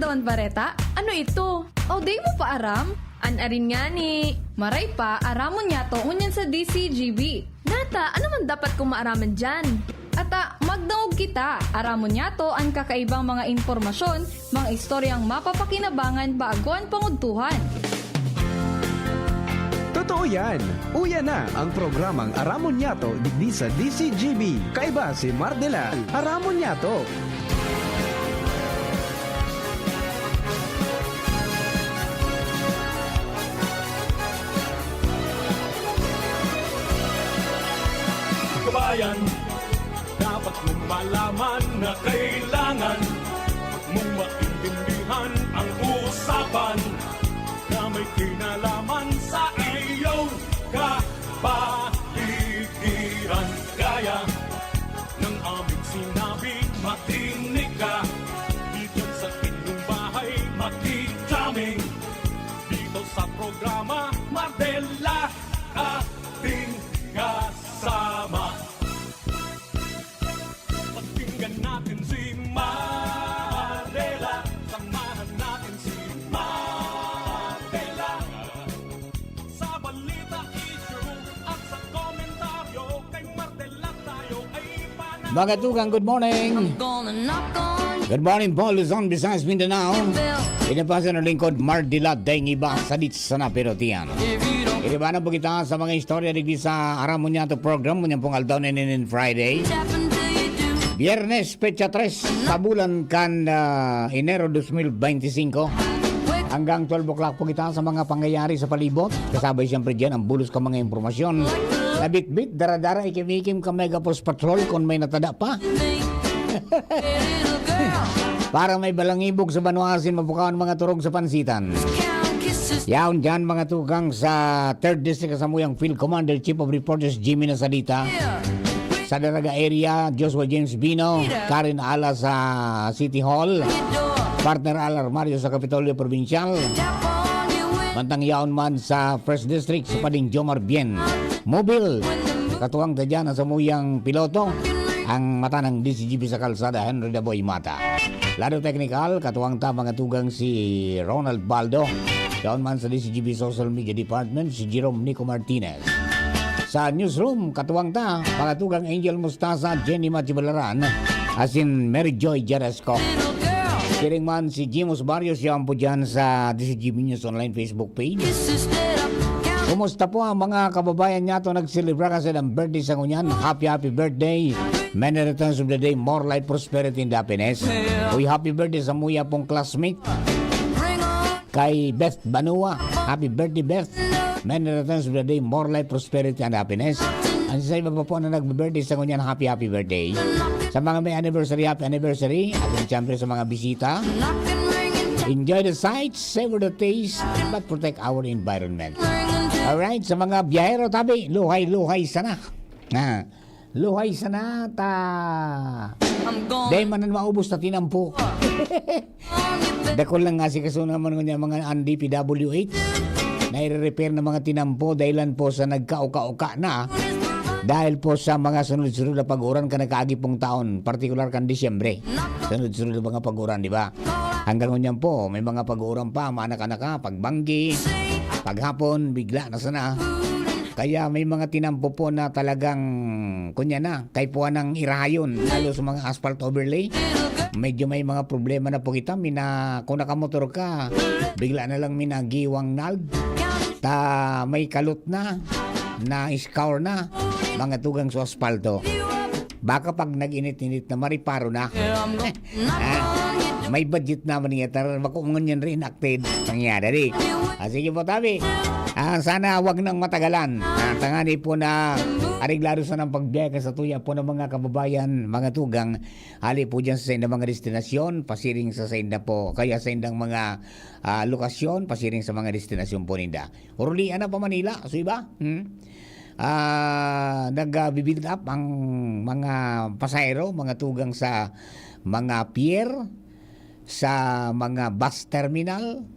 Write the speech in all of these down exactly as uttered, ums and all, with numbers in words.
Bareta? Ano ito? O, di mo pa aram? An arin ngani. Maray pa, aramon niyato ngunyan sa D C G B. Nata, ano man dapat kong maaraman diyan? Ata, magdangog kita. Aramon niyato an kakaibang mga impormasyon, mga istoryang mapapakinabangan bago an pangudtuhan. Totoo yan! Uya na ang programang Aramon Niyato digdi sa D C G B. Kaiba si Mardela. Aramon Niyato. Kabayan, dapat mong malaman na kailangan mong maintindihan ang usapan na may kinalaman sa iyong kapaligiran. Kaya ng aming sinabi, makinig ka. Dito sa inyong bahay, makikita kami. Dito sa programa, Mardela, ating kasama. Pakinggan natin si Mardela. Samahan natin si Mardela. Sa balita, issue at sa komentaryo, kay Mardela tayo ay panalo. Mga tugang, good morning. I'm gonna knock on Good morning po, Luzon, Visayas, Mindanao. Bell. Ini pa sa lingkod, Mardela, Daing Iba, Sadit sana pero tiyan. If you don't Iribanan po kita sa mga istorya digdi sa Aramon Niyato program, ngunyan pong aldaw na inin Friday. Happen to you do. Biyernes, petsa tres sa bulan kan, ah, Enero dos mil beintisinko. Hanggang twelve o'clock po kita sa mga pangyayari sa palibot. Kasabay siyempre dyan ang bulos ka mga impormasyon. Nabitbit, dara-dara, ikim-ikim ka Mega Force Patrol kung may natada pa. Little girl. Para may balangibog sa banwa asin mapukawan mga turog sa pansitan. Count kisses. Yaon dyan, mga tugang sa Third District, kasamuyang Field Commander, Chief of Reporters, Jimmy Nasalita. Yeah. Sa Daraga area, Joshua James Bino, Karen Ala sa City Hall, Partner Al Armario sa Kapitolyo Probinsyal, Mantang yaon man sa First District, sa Pading Jomar Bien. Mobile, katuwang ta dyan ang samuyang piloto, ang mata ng D C G B sa kalsada, Henry Daboy Mata. Lado technical, katuwang ta mga tugang si Ronald Baldo. Yaon man sa D C G B Social Media Department, si Jerome Nico Martinez. Sa newsroom, katuwang ta, mga tugang Angel Mustasa, Jenny Machibalaran, asin Mary Joy Jarasco. Siring man si Jimus Barrios, yaon po dyan sa D C G B News Online Facebook page. Kumusta po ang mga kababayan niyato nagselebra kasi ng birthday sa ngunyan? Happy, happy birthday. Many returns of the day, more life, prosperity, and happiness. Uy, happy birthday sa muya pong classmate. Kay Beth Banua. Happy birthday, Beth. Many returns of the day, more life, prosperity, and happiness. Ang sa iba pa po na nagbe-birthday sa ngunyan, happy, happy birthday. Sa mga may anniversary, happy anniversary. At siyempre sa mga bisita, enjoy the sights, savor the taste, but protect our environment. Alright, sa mga biyahero, tabi, luhay-luhay sana. Ah, luhay sana ta. Dahil man ang maubos na tinampo. Dakul lang nga si kaso naman ngunyan mga ang D P W H na i-repair ng mga tinampo dahilan po sa nagkauka-uka na dahil po sa mga sunod-sunod na pag-uran kan nakaagi pong taon, partikular kan Disyembre. Sunod-sunod na mga pag-uran, di ba? Hanggang ngunyan po, may mga pag-uran pa, maanak-anak ka, pagbanggi, paghapon, bigla na sana. Kaya may mga tinampo po na talagang, kunya na, kaipuhan ng irahayon, lalo sa mga asphalt overlay. Medyo may mga problema na po kita, mina-, kung nakamotor ka, bigla na lang minagiwang nag, ta may kalot na, na-scour na, mga tugang sa aspalto. Baka pag nag-init-init na, mariparo na. Ah, may budget naman niya, tar-, bako ngunyan reenacted. Nangyari, di. Ah, sige po, tabi. Ah, sana wag nang matagalan. Ah, tangani po na areglado sana ang pagbiyahe sa tuya po ng mga kababayan, mga tugang. Hali po dyan sa saindang mga destinasyon, pasiring sa sainda po, kaya saindang mga, ah, lokasyon, pasiring sa mga destinasyon po ninda. Urulian na pa Manila, so iba? Hmm? Ah, nag, ah, bi-build up ang mga pasahero, mga tugang sa mga pier, sa mga bus terminal.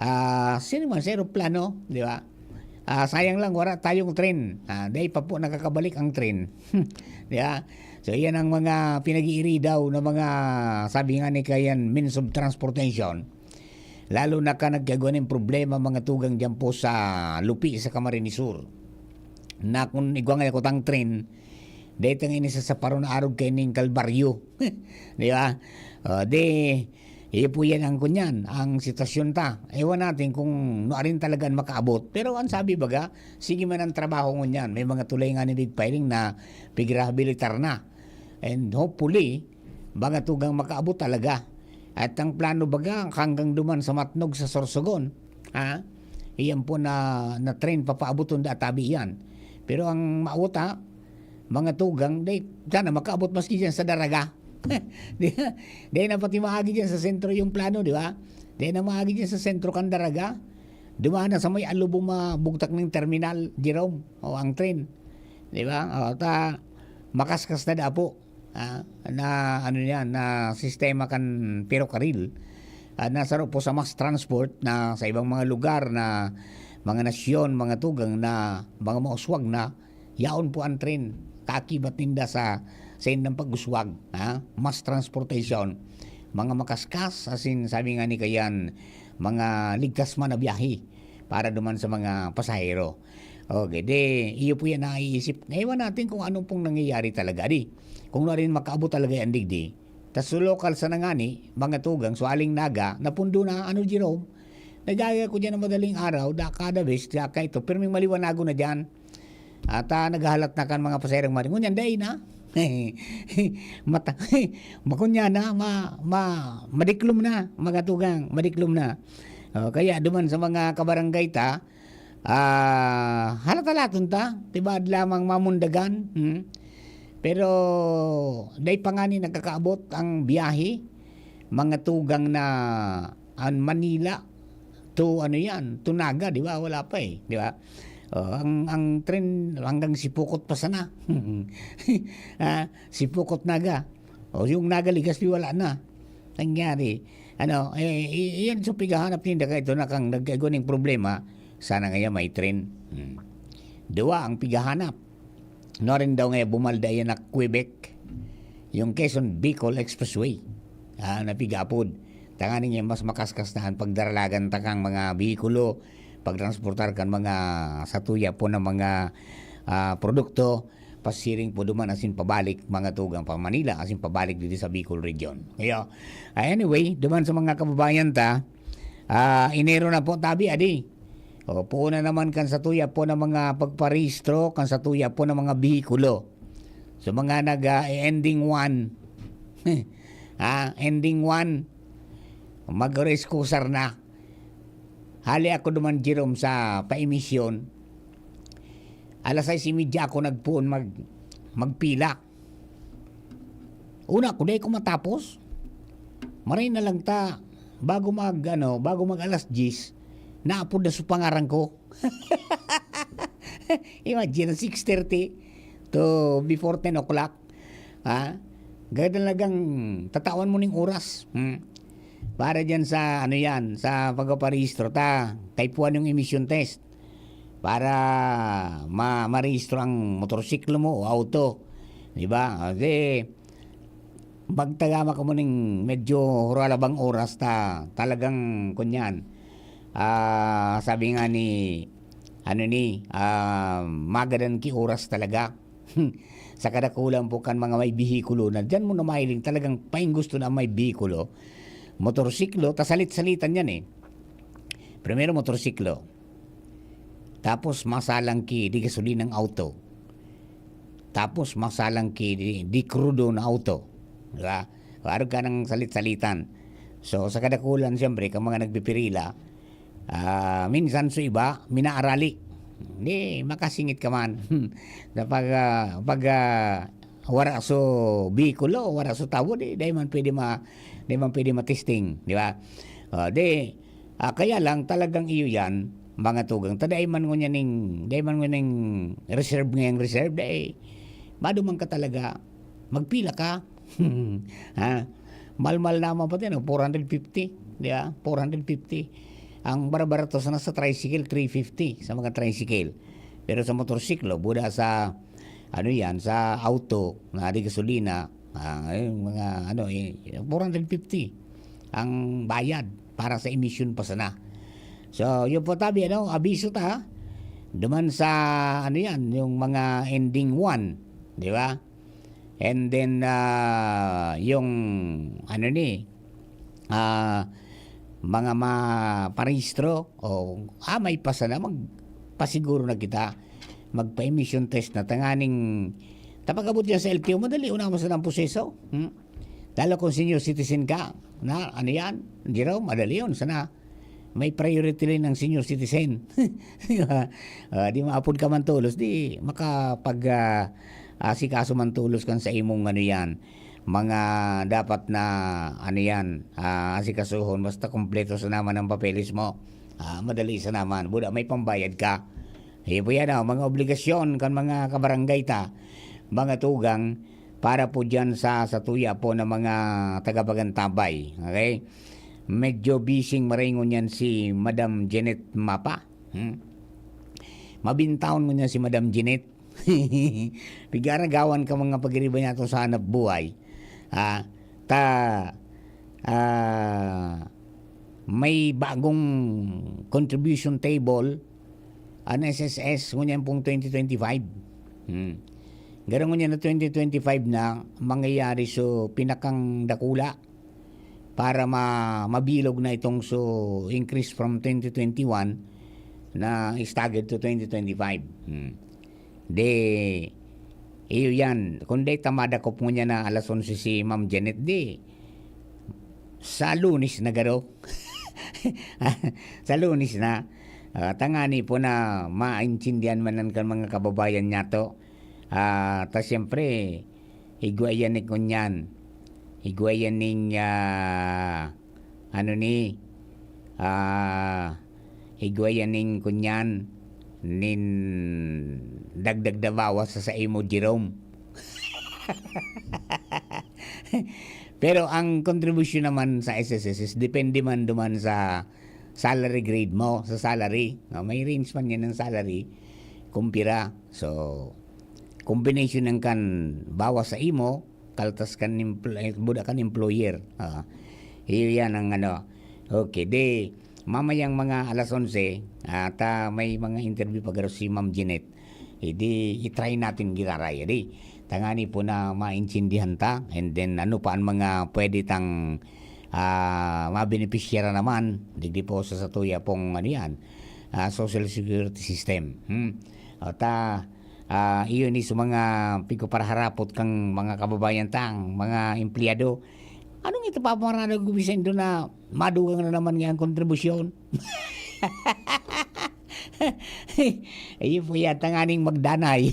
Ah, sino man sa eroplano, di ba? Ah, sayang lang, wala tayong train. Ah, dahil pa po nakakabalik ang train. Di ba? So, yan ang mga pinag-iiri daw na mga, sabi nga ni kayan, means of transportation. Lalo na ka nagkagwa nin problema, mga tugang, dyan po sa Lupi, sa Camarines Sur. Na kung igwa nga kutang tren, dahil nga ini sa Saparon na arog kay ning Kalbaryo. Di ba? O, di, iyo po yan ang kunyan, ang sitwasyon ta. Ewan natin kung nuarin talaga an makaabot. Pero ang sabi baga, sige man ang trabaho ngunyan. May mga tulay nga ni Big Piling na pigrehabilitar na. And hopefully, mga tugang makaabot talaga. At ang plano baga, hanggang duman sa Matnog sa Sorsogon. Ha? Iyan po na, na train, papaaboton da tabi yan. Pero ang mauta, mga tugang, di, sana makaabot maski dyan sa Daraga. Di, di na pati maagi dyan sa sentro yung plano, di ba? Di na maagi dyan sa sentro kan Daraga. Dumaan na sa may alubong mabugtak ng terminal, Jerome, o ang train. Di ba? O, ta, makaskas na dapo. Ah, na, ano yan, na sistema kan perokaril. Ah, nasaro po sa mass transport na sa ibang mga lugar na mga nasyon, mga tugang na mga mauswag na, yaon po ang train. Kakibat ninda sa, sa indang pag-uswag, ha? Mass transportation. Mga makaskas, asin sabi nga ni kayan, mga ligtas man na biyahe para duman sa mga pasahero. Okay, de, iyo po yan naiisip. Ewan natin kung ano pong nangyayari talaga. Di, kung na rin makaabot talaga yan, digdi. Tas so lokal sa nangani, mga tugang, so aling naga, napundo na, ano, Jerome? Nagaya ko dyan na madaling araw, da, kada bes, da, kaito, pirming maliwanago na dyan. At, ah, naghahalat na kan mga pasaherong mari. Ngunyan, dai na. Mata, makunya na, ma, ma, madiklom na, mga tugang, madiklom na. O, kaya duman sa mga kabarangay ta, ah, halata-laton ta, tibaad lamang mamundagan. Hmm? Pero dai pa ngani nakakaabot ang biyahe, mga tugang, na an Manila to, ano yan, to Naga, di ba? Wala pa eh, di ba? O, ang, ang tren hanggang Sipocot pa sana. Ah, Sipocot, Naga. O, yung Naga, Legazpi, wala na. Nangyari. Ano, eh, i-, iyan sa pighahanap ninda kay ito na kang nagkaigo ning problema, sana ngaya may tren. Hmm. Duwa ang pighahanap. No, rin daw ngaya bumalda iyan na Quebec. Yung Quezon Bicol Expressway. Ah, napigapod. Tanganing yan mas makaskas na ang pagdaralagan ta kang mga behikulo, pagtransportar kan mga satuya po ng mga, ah, produkto, pasiring po duman asin pabalik, mga tugang, pa Manila, asin pabalik dito sa Bicol Region. Kaya, ah, anyway, duman sa mga kababayan ta, ah, Enero na po, tabi, adi. O, puon na naman kan satuya po ng mga pagparehistro, kan satuya po ng mga behikulo. So, mga nag, ah, ending one. Ah, ending one. Mag-reskusar na. Hali ako duman, Jerome, sa paimisyon. Alas sais y media ako nagpuon mag-, magpila. Una ko, dai ko matapos. Maray na lang ta, bago mag, ano, bago mag alas diyes, naapod na sa pangaran ko. Imagine, six thirty to before ten o'clock. Ha? Talagang tatawan mo ning oras. Hmm. Para dyan sa, ano yan, sa pagpaparehistro ta, kaipuhan yung emission test. Para ma-, marehistro ang motorsiklo mo o auto. Di ba? O, di, magtagama ka mo ning medyo huralabang oras ta. Talagang, kunyan. Ah, sabi nga ni, ano ni, ah, magadan ki oras talaga. Sa kadakulan po kan mga may behikulo na diyan mo na mahiling talagang paing gusto na may behikulo. Motorsiklo, ta salit-salitan yan eh. Primero motorsiklo. Tapos masalang ki di gasolinang auto. Tapos masalang ki di, di krudo na auto. Di ba? Arog ka ng salit-salitan. So, sa kadakulan, siyempre, kang mga nagpipirila, ah, minsan so iba, minaarali. Di, makasingit ka man. Na pag, ah, pag, ah, wara so behikulo, wara so tawo, di, di man pwede ma-, di man pwede matesting, di ba? Ah, di, ah, kaya lang talagang iyo yan, mga tugang. Ta dai man ngunyan ning, dai man ngunyan ning reserve ngayang reserve, dai. Maduman ka talaga, magpila ka. Ha? Malmal naman pati, no? Four hundred fifty, di ba? Four hundred fifty. Ang barabarato sana sa tricycle, three fifty sa mga tricycle. Pero sa motorsiklo, buda sa ano yan, sa auto na di gasolina, ah, yung mga ano, eh, four hundred fifty ang bayad para sa emission pa sana. So, yun po tabi, ano, abiso ta, duman sa, ano yan, yung mga ending one, di ba? And then, ah, yung, ano ni, ah, mga maparehistro, o, ah, may pasa na, magpasiguro na kita, magpa-emission test na, tanganing, tapag-abot yan sa L T O, madali, una mo sa proseso. Hmm? Lalo kung senior citizen ka, na, ano yan, Jerome, madali yun, sana. May priority lane ang senior citizen. Di ba? Ah, di maapod ka man tolos, di makapag, ah, asikaso man tolos kan sa imong ano yan. Mga dapat na ano yan, ah, asikasuhon, basta kompleto sa naman ang papeles mo. Ah, madali sa naman. Buda may pambayad ka. Iyo po yan, oh, mga obligasyon kan mga kabarangay ta, mga tugang, para po dyan sa, sa tuya po ng mga tagapagantabay. Okay? Medyo busy maringon yan si Madam Janet Mapa. Hmm? Mabintaon mo niya si Madam Janet. Pigaragawan ka mga pagiriba niya to sa hanap buhay. Ah, ta, ah, may bagong contribution table an S S S ngunyan pong twenty twenty-five. Hmm. Garo ngunyan na twenty twenty-five na mangyayari so pinakang dakula para ma-, mabilog na itong so increase from twenty twenty-one na staggered to twenty twenty-five. Hmm. Di, iyo yan. Kung di ta madakop ngunyan na alas onse si Ma'am Janet, di, sa Lunes na garo. Sa Lunes na. Ah, tangani po na maintindihan man kan mga kababayan niya to. Ah, ta siyempre, igwa yan ni kunyan. Igwa yan ning, ah, ano ni, ah, igwa yan ning kunyan, nin dagdag na bawas sa, sa imo, Jerome. Pero ang kontribusyon naman sa S S S is depende man duman sa salary grade mo, sa salary. No? May range man yan ng salary, kumpira. So, combination ng kan bawas sa imo, kaltas kan empl-, eh, buda kan employer. Ah, iyo yan ang ano. Okay, di, mamayang mga alas onse, ata may mga interview pa garo si Ma'am Jeanette. Hindi, i-try natin giraray. Di, tangani po na maintindihan ta. And then, ano pa ang mga pwede tang, ah, mabenepisyara naman? Digdi po sa satuya pong, ano yan, ah, social security system. Hmm? O ta, ah, iyo ni sa mga pigpaparaharapot kang mga kababayan tang, mga empleyado. Anong ito papamarado ko, Vicendo, na madugang na naman nga ang kontribusyon? Ayun po yata nga ning magdanay.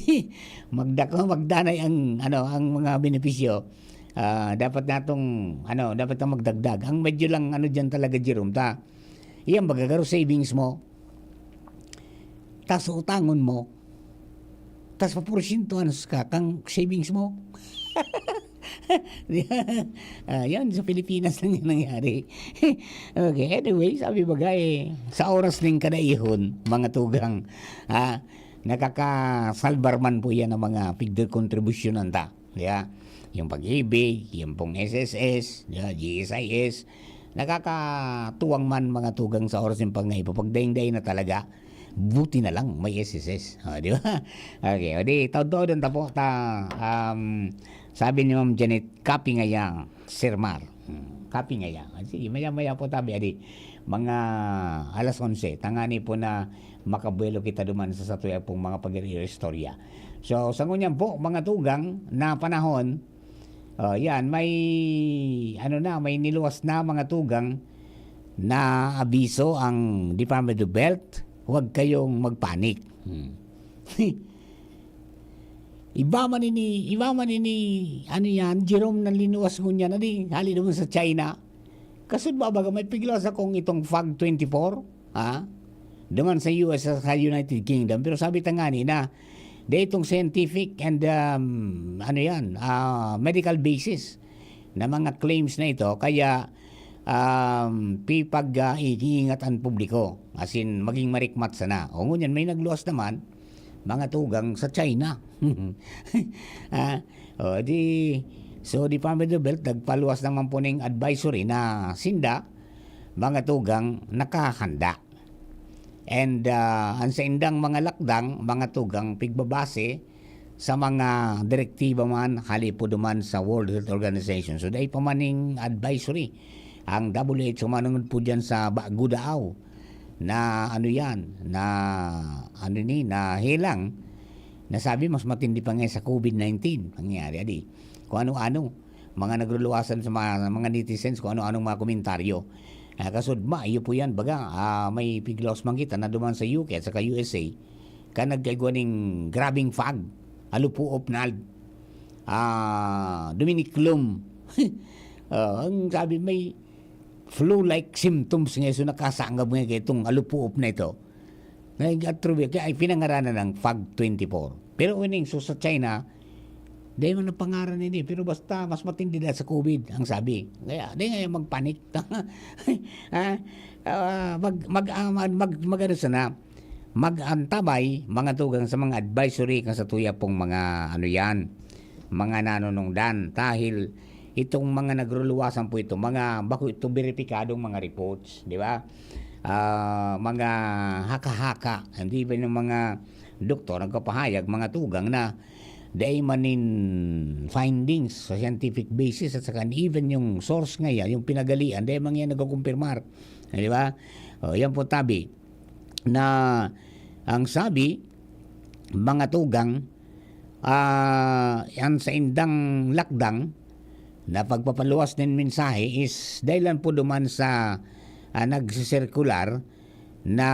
Magdako, magdanay ang, ano, ang mga benepisyo. Ah, dapat natong, ano, dapat na magdagdag. Ang medyo lang, ano, dyan talaga, Jerome, ta, iyan, magagaro savings mo. Tas utangon mo. Tas paporsyento, ano, ka, kang savings mo. Di ba? Ah, yan, sa Pilipinas lang yan nangyari. Okay, anyway, sabi bagay, sa oras ning kadaihon, mga tugang, ah, nakakasalbar man po yan ang mga pigdekontribusyonan ta. Di ba? Yung Pag-ibig, yung pong S S S, di ba? G S I S, nakakatuwang man mga tugang sa oras ng pangaipo. Pag daing-daing na talaga, buti na lang may S S S. O, di ba? Okay, o di, taod-taod ang tapo ta, um, sabi ni Ma'am Janet, "Kapi ngaya, Sir Mar." Hmm, kapi ngaya. Sige, maya-maya po tabi, adi, mga alas onse, tangani po na makabuelo kita duman sa satuya pong mga pag-iistorya. So, sa ngunyan po, mga tugang na panahon, oh, yan, may, ano na, may niluwas na mga tugang na abiso ang Department of Health, "Huwag kayong magpanik." Hmm. Iba man ini, iba man ini, ano yan, Jerome, na linuwas ngunyan, na di, hali naman sa China. Kasud ba baga may piglas akong itong Fog twenty-four, ha? Duman sa U S, sa United Kingdom. Pero sabi tangani na, dai itong scientific and, um, ano yan, ah, medical basis na mga claims na ito. Kaya, um, pipag, ah, iingat ang publiko. As in, maging marikmat sana. O ngunyan, may nagluwas naman, mga tugang, sa China. Ah, o di, so, Department of Health nagpaluwas naman po ning advisory na sinda, mga tugang, nakahanda. And, ah, ang saindang mga lakdang, mga tugang, pigbabase sa mga direktiba man, hali po duman sa World Health Organization. So, dai pa man ning advisory ang W H O manungod po diyan sa bago daaw na ano yan, na ano ni, na helang, na sabi mas matindi pa nga sa COVID nineteen. Nangyari, adi, kung ano-ano, mga nagluluwasan sa mga, mga netizens, kung ano-anong mga komentaryo. Ah, kasudma, iyo po yan, baga, ah, may piglaos man kita na duman sa U K at saka U S A, ka nagkaigwa ning grabing fog, alupuop na, ah, duminiklom. Ah, ang sabi, may flu-like symptoms nga, so nakasangab nga itong alupuop na ito. Nag-attribute, kaya ay pinangaranan ng fog twenty-four. Pero ining, so sa China, dahil man ang pangaran nini, pero basta mas matindi na sa COVID, ang sabi. Kaya, di nga yung magpanik. Ha? Ah, mag, mag, ah, mag, mag, mag, ano sana, mag-antabay, mga tugang sa mga advisory kan sa tuya pong mga, ano yan, mga nanunungdan. Dahil itong mga nagruluwasan po ito, mga bako ito beripikadong mga reports, di ba? Ah, mga haka-haka, hindi ba yung mga doktor nagpapahayag, mga tugang na dai man nin findings sa scientific basis at saka even yung source nga yan, yung pinagalian, dai man yan nagkukumpirmar. Di ba? O, yan po tabi na ang sabi, mga tugang, ah, ang saindang lakdang na pagpapaluwas nin mensahe is dahilan po duman sa, ah, nagsisirkular na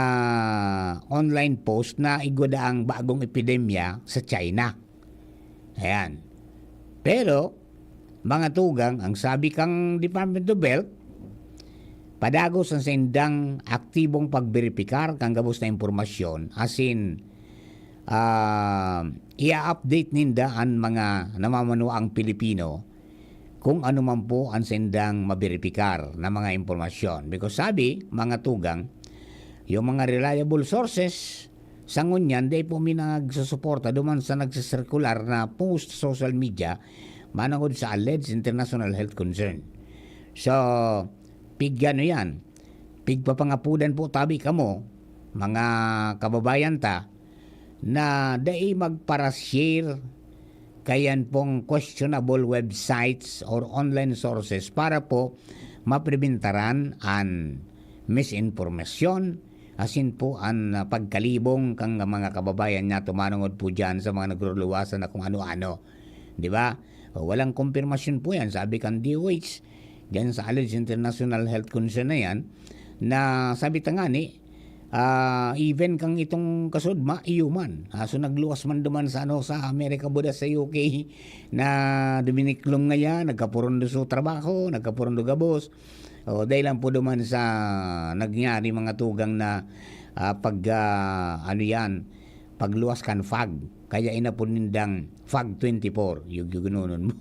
online post na igwa daang bagong epidemya sa China. Ayan. Pero, mga tugang, ang sabi kang Department of Health, padagos ang saindang aktibong pagberipikar kan gabos na impormasyon, asin, ah, i-update ninda an mga namamanuang Pilipino kung ano man po ang saindang maberipikar na mga impormasyon. Because sabi, mga tugang, yung mga reliable sources, sa ngunyan, dai po mi nagsusuporta duman sa nagsisirkular na post sa social media manungod sa alleged international health concern. So, pigano yan? Pigpapangapudan po tabi kamo, mga kababayan ta, na dai magpara-share kayan pong questionable websites or online sources para po mapribentaran an misinformasyon, asin po an, ah, pagkalibong kan mga kababayan nato manungod po diyan sa mga nagruluwasan na kung ano-ano. Di ba? O, walang kumpirmasyon po yan, sabi kan D O H, diyan sa alleged international health concern na yan, na sabi ta ngani, ah, even kang itong kasudma, iyo man. Ah, so nagluwas man duman sa, ano, sa Amerika, buda sa U K, na duminiklom ngaya, nagkapurundo sa trabaho, nagkapurundo gabos. O, dahil lang po duman sa nangyari, mga tugang, na, ah, pag, ah, ano yan, pagluwas kan fog. Kaya inapod nindang fog twenty-four. Yug-, yugunonon mo.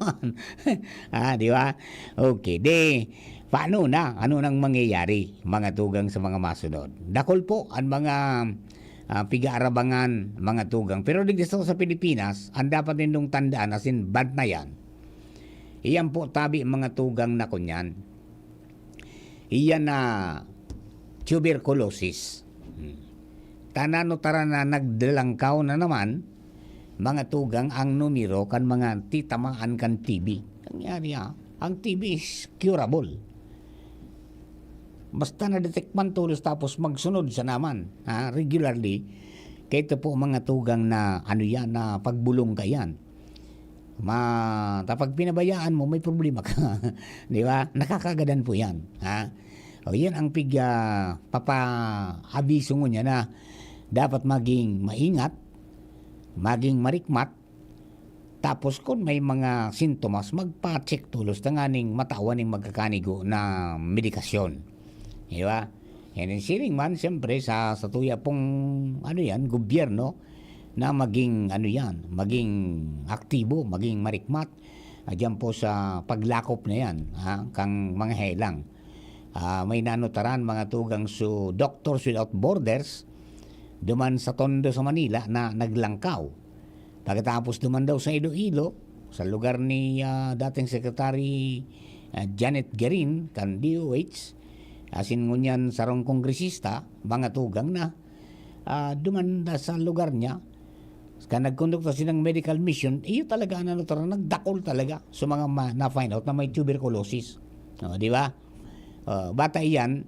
Ah, di ba? Okay, di, paano na? Ano nang mangyayari, mga tugang, sa mga masunod? Dakul po ang mga, ah, pigaarabangan, mga tugang. Pero digdi sa, sa Pilipinas, ang dapat nindong tandaan, asin bantayan, iyan po tabi, mga tugang, na kunyan. Iyan na tuberculosis. Hmm. Tanano tara na nagdalangkaw na naman, mga tugang, ang numero kan mga titamaan kan T B. Nangyari, ah, ang T B is curable. Basta na-detect man tolos tapos magsunod sa naman, ha, regularly, kaya ito po, mga tugang, na ano yan, na pagbulong ka yan. Ma-, ta pag pinabayaan mo, may problema ka. Di ba? Nakakagadan po yan, ha? O, yan ang pig-, ah, papa-abiso ngunyan na dapat maging maingat, maging marikmat, tapos kung may mga sintomas, magpa-check tolos tanganing matawan ning magkakanigo na medikasyon. Di ba? And then siring man, siyempre, sa, sa tuya pong, ano yan, gobyerno, na maging, ano yan, maging aktibo, maging marikmat, ah, diyan po sa paglakop na yan, ha, kang mga helang. Ah, may nanutaran, mga tugang, su Doctors Without Borders, duman sa Tondo sa Manila na naglangkaw. Pagkatapos duman daw sa Iloilo, sa lugar ni, ah, dating Secretary, ah, Janet Garin kan D O H, asin ngunyan sarong kongresista, mga tugang na, ah, duman da sa lugar niya, kan nagkondukta silang medical mission, iyo talaga ang ano, talaga, nagdakul talaga sa mga ma-, na-find out na may tuberculosis. O, di ba? O, bata iyan,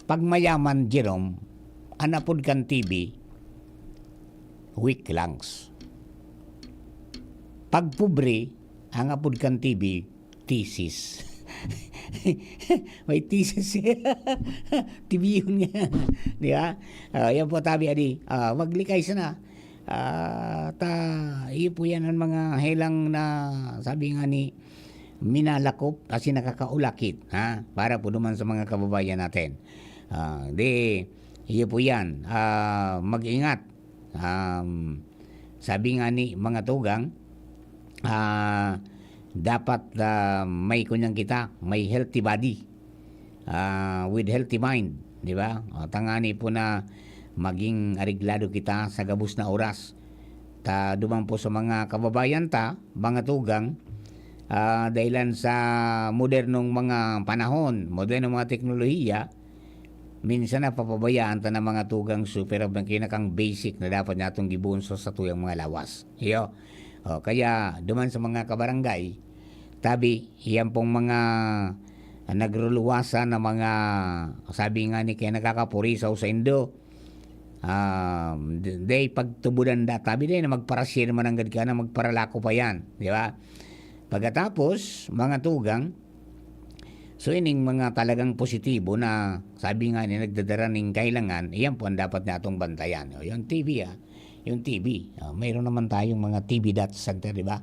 pag mayaman, Jerome, an apod kan T B, weak lungs. Pag pobre, ang apod kan T B, thesis. May thesis. T B yun nga. Di ba? Ah, yan po, tabi, adi. Ah, maglikay sana. Ah, ta, iyo po yan ang mga helang na, sabi nga ni, minalakop kasi nakakaulakit, ha? Para po naman sa mga kababayan natin. Ah, di, iyo po yan. Ah, mag-ingat. Um, sabi nga ni mga tugang, ah, dapat, ah, may kunyang kita, may healthy body, ah, with healthy mind, di ba? O, tangani po na maging areglado kita sa gabos na oras. Ta, duman po sa mga kababayan ta, mga tugang, ah, dahilan sa modernong mga panahon, modernong mga teknolohiya, minsan napapabayaan ta ng mga tugang super ang pinakang basic na dapat natong gibohon sa satuyang mga lawas. Iyo. O, kaya duman sa mga kabarangay, tabi, iyan pong mga nagruluwasan na mga, sabi nga ni, kaya nakakapurisaw sa indo, ah, d-, day pagtubudan da, tabi day na magparasye naman ang ka na magparalako pa yan, di ba? Pagkatapos, mga tugang, so ining mga talagang positibo na, sabi nga ni, nagdadara ning kahilangan, iyan po ang dapat natong bantayan. O, yung T B, ah, yung T B, ah, mayroon naman tayong mga T B dot center, di ba?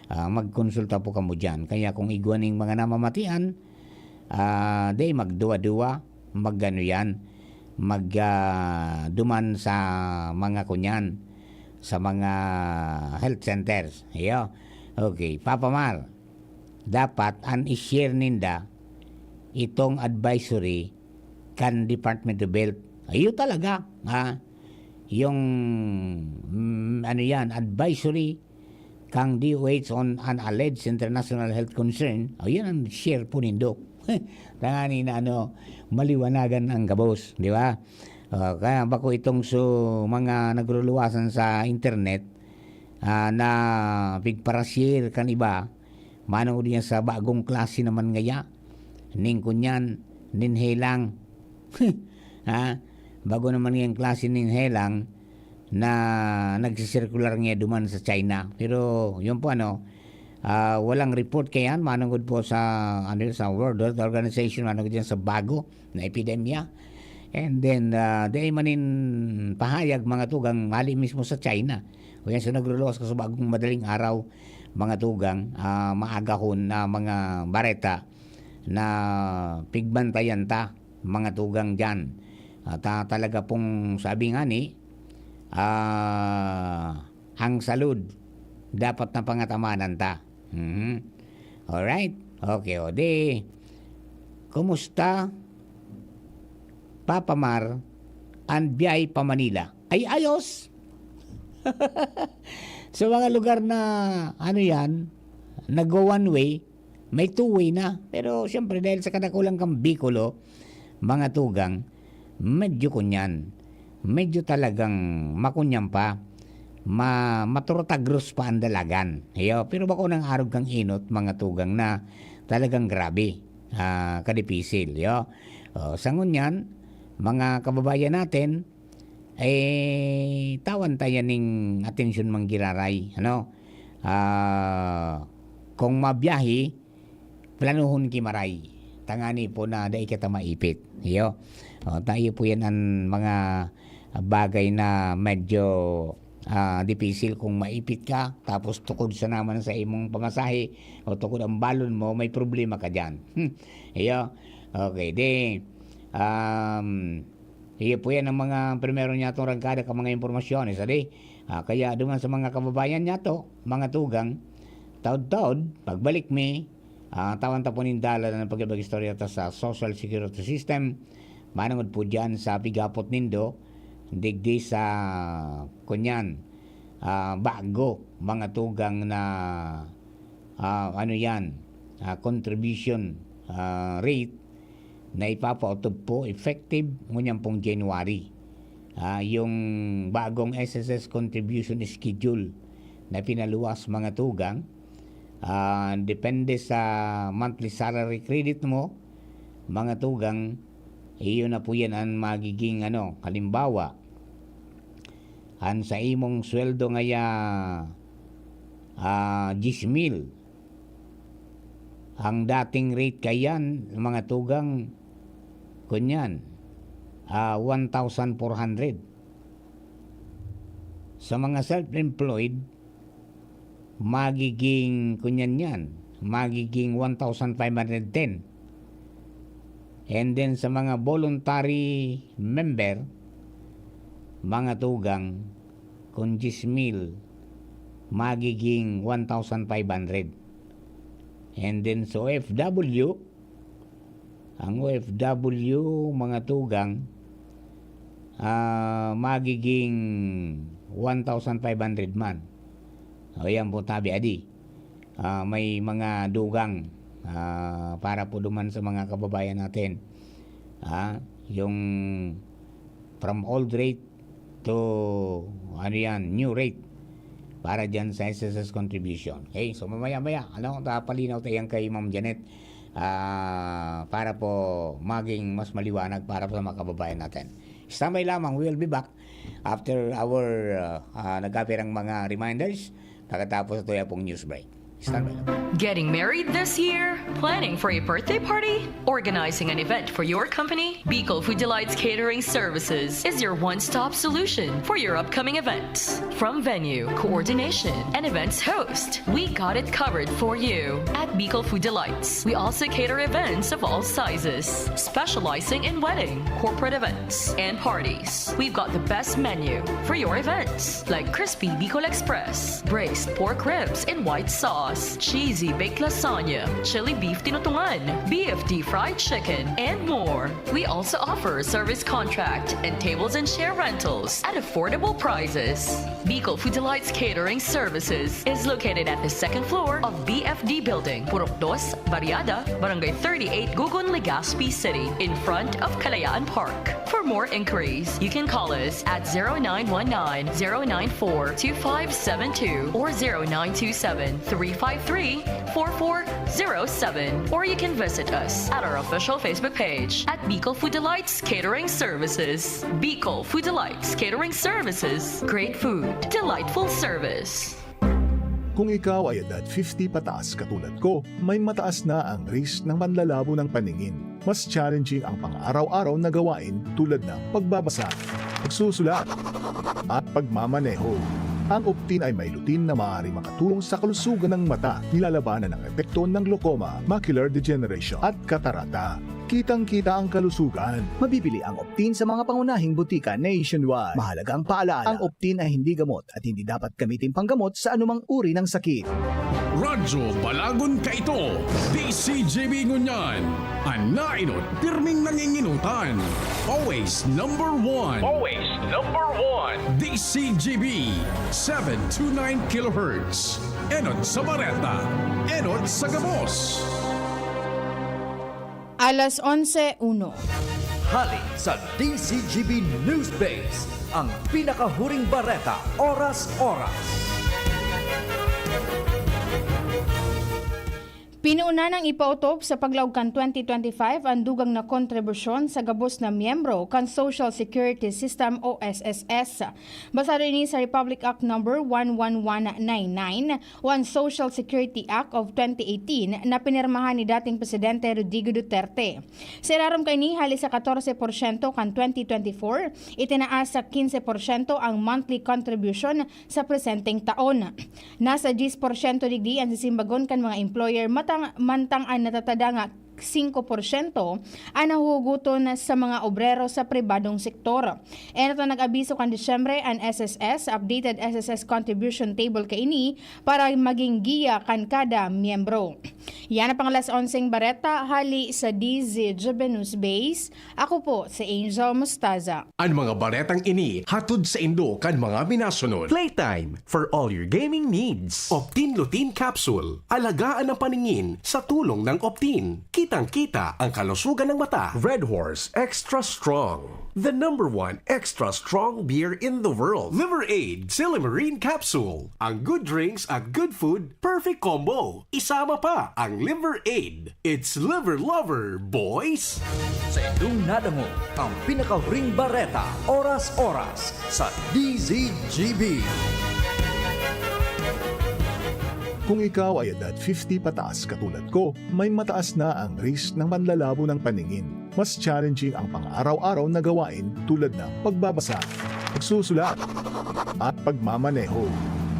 Ah, magkonsulta po kamo dyan. Kaya kung igwa ning mga namamatian, ah, di magduwa-duwa, magano yan, mag, ah, duman sa mga kunyan, sa mga health centers. Iyo. Okay, Papa Mar, dapat an i-share ninda itong advisory kan Department of Health. Iyo talaga, ha? Yung, mm, ano yan, advisory kang D O H on an alleged international health concern. O, yan ang share po nindo. Tangani na ano, maliwanagan ang gabos, di ba? Ah, kaya bako itong so, mga nagruluwasan sa internet, ah, na pigparashare kan iba, manong diyan sa bagong klase naman ngaya, ning kunyan, nin helang. Ha? Bago naman ngayang klase nin helang na nagsisirkular ngayon duman sa China. Pero yun po ano, ah, walang report kayan, manungod po sa, ano yun, sa World Health Organization, manungod dyan sa bago na epidemya. And then, ah, di ay manin pahayag mga tugang hali mismo sa China. O yan, so nagruluwas ka sa bagong madaling araw, mga tugang, ah, maagahon na mga bareta na pigbantayan ta, mga tugang dyan. At, ah, talaga pong sabi nga ni, ah, ang salud, dapat na pangatamanan ta. Mhm. Alright. Okay, o di, kumusta, Papa Mar, ang biyay pa Manila? Ay, ayos! Sa mga lugar na, ano yan, nagwa-one way, may two way na. Pero siyempre, dahil sa kadakulan kang Bicolo, mga tugang, medyo kunyan, medyo talagang makunyan pa, ma-, maturutagros pa ang dalagan. Iyo, pero bako nang arog kang inot, mga tugang, na talagang grabe, ah, kadipisil, iyo. O, sa ngunyan, mga kababayan natin, eh, tawan ta yan ning atensyon manggiraray, ano? Ah, kung mabiyahe, planuhon ki maray. Tangani po na dai kita maipit. Iyo. O, tayo po yan ang mga bagay na medyo, ah, dipisil kung maipit ka, tapos tukod sa naman sa imong pamasahe o tukod ang balon mo, may problema ka dyan. Iyo. Okay, di, um, iyo po yan ang mga primero niya itong rangkada ka mga impormasyon, isa di. Ah, kaya duman sa mga kababayan niya to, mga tugang, taod-taod, pagbalik mi, ah, tawan ta po nin dalan ang pag-istorya ta sa Social Security System. Manungod po dyan sa pigapot nindo digdi sa, kunyan, ah, bago, mga tugang na, ah, ano yan, ah, contribution, ah, rate na ipapautob po effective ngunyan pong January. Ah, yung bagong S S S contribution schedule na pinaluwas, mga tugang, ah, depende sa monthly salary credit mo, mga tugang, iyo na po yan ang magiging, ano, halimbawa, ang sa imong sweldo ngaya, ah, diyes mil. Ang dating rate kayan, mga tugang, kunyan, ah, one thousand four hundred. Sa mga self-employed, magiging, kunyan yan, magiging one thousand five hundred ten. And then sa mga voluntary member, mga tugang, kung diyes mil, magiging one thousand five hundred. And then sa O F W, ang O F W, mga tugang, ah, magiging one thousand five hundred man. O, yan po tabi, adi. Ah, may mga dugang, ah, para po duman sa mga kababayan natin. Ah, yung from old rate to, ano yan, new rate para dyan sa S S S contribution. Okay? So, mamaya-maya, ano, papalinaw tayo yan kay Ma'am Janet, ah, para po maging mas maliwanag para po sa mga kababayan natin. Standby lamang, we will be back after our, ah, ah, nagkapirang mga reminders. Pagkatapos ito, yan pong news break. Standby lang. Getting married this year? Planning for a birthday party? Organizing an event for your company? Bicol Food Delights Catering Services is your one-stop solution for your upcoming events. From venue, coordination, and events host, we got it covered for you. At Bicol Food Delights, we also cater events of all sizes, specializing in wedding, corporate events, and parties. We've got the best menu for your events, like crispy Bicol Express, braised pork ribs in white sauce, cheesy baked lasagna, chili beef tinutungan, B F T fried chicken, and more. We also offer service contract and tables and chair rentals at affordable prices. Bicol Food Delights Catering Services is located at the second floor of B F D Building, Purok Dos, Barriada, Barangay thirty-eight, Gugun, Legazpi City, in front of Kalayaan Park. For more inquiries, you can call us at zero nine one nine, zero nine four, two five seven two or zero nine two seven, three five three, four four zero seven, or you can visit us at our official Facebook page at Bicol Food Delights Catering Services. Bicol Food Delights Catering Services. Great food, delightful service. Kung ikaw ay edad fifty pataas katulad ko, may mataas na ang risk ng panlalabo ng paningin. Mas challenging ang pang-araw-araw na gawain tulad ng pagbabasa, pagsusulat, at pagmamaneho. Ang Optin ay may lutein na maaaring makatulong sa kalusugan ng mata, nilalabanan ang epekto ng glaucoma, macular degeneration, at katarata. Kitang-kita ang kalusugan. Mabibili ang Optin sa mga pangunahing butika nationwide. Mahalagang paalala, ang Optin ay hindi gamot at hindi dapat gamitin panggamot sa anumang uri ng sakit. Radyo Balagon kaito, D C G B ngunyan, an naenot pirming nanginginutan. Always number one. Always number one. D C G B, seven two nine kilohertz. Enot sa bareta, enot sa gabos. Alas onse uno. Hali sa D C G B News Base, ang pinakahuring bareta, oras-oras. Pinuuna nang ipautop sa paglaog kan twenty twenty-five an dugang na kontribusyon sa gabos na miyembro kan Social Security System o S S S. Basado ini sa Republic Act Number one one one nine nine, o an Social Security Act of twenty eighteen na pinirmahan ni dating Presidente Rodrigo Duterte. Sa ilarom kaini, hali sa katorse porsyento kan twenty twenty-four, itinaas sa kinse porsyento ang monthly contribution sa presenteng taon. Nasa diyes porsyento digdi an sisimbagon kan mga employer matang-, mantang an natatada nga singko porsyento an nahuhugoton sa mga obrero sa pribadong sektor. Enot na nag-abiso kan Disyembre an S S S, updated S S S contribution table kaini para maging giya kan kada miyembro. Yan ang pang alas onseng bareta hali sa D Z G B News Base. Ako po si Angel Mustaza. An mga baretang ini hatod saindo kan mga minasunod. Playtime for all your gaming needs. Optin Lutein Capsule. Alagaan ang paningin sa tulong ng Optin. Kitang-kita ang kalusugan ng mata. Red Horse Extra Strong. The number one extra strong beer in the world. Liver Aid Silymarin Capsule. Ang good drinks at good food, perfect combo. Isama pa ang Liver Aid. It's Liver Lover, boys! Sa indong nadangog ang pinakahuring bareta, oras-oras, sa D Z G B. Kung ikaw ay edad fifty pataas katulad ko, may mataas na ang risk ng panlalabo ng paningin. Mas challenging ang pang-araw-araw na gawain tulad ng pagbabasa, pagsusulat, at pagmamaneho.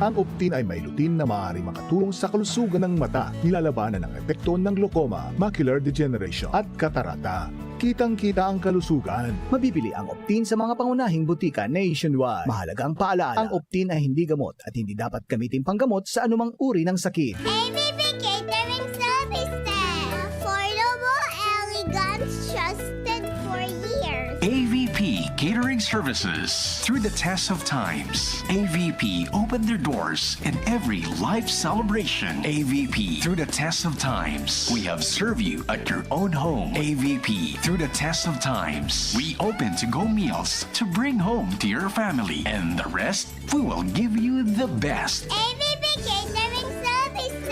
Ang Optin ay may lutein na maaaring makatulong sa kalusugan ng mata, nilalabanan ang epekto ng glaucoma, macular degeneration, at katarata. Kitang-kita ang kalusugan. Mabibili ang Optin sa mga pangunahing butika nationwide. Mahalagang paalala, ang Optin ay hindi gamot at hindi dapat gamitin panggamot sa anumang uri ng sakit. A V P Catering Services. Affordable, elegant, trusted for years. A V P Catering Services. Through the test of times, A V P opened their doors in every life celebration. A V P, through the test of times, we have served you at your own home. A V P, through the test of times, we open to-go meals to bring home to your family. And the rest, we will give you the best. A V P Catering Services.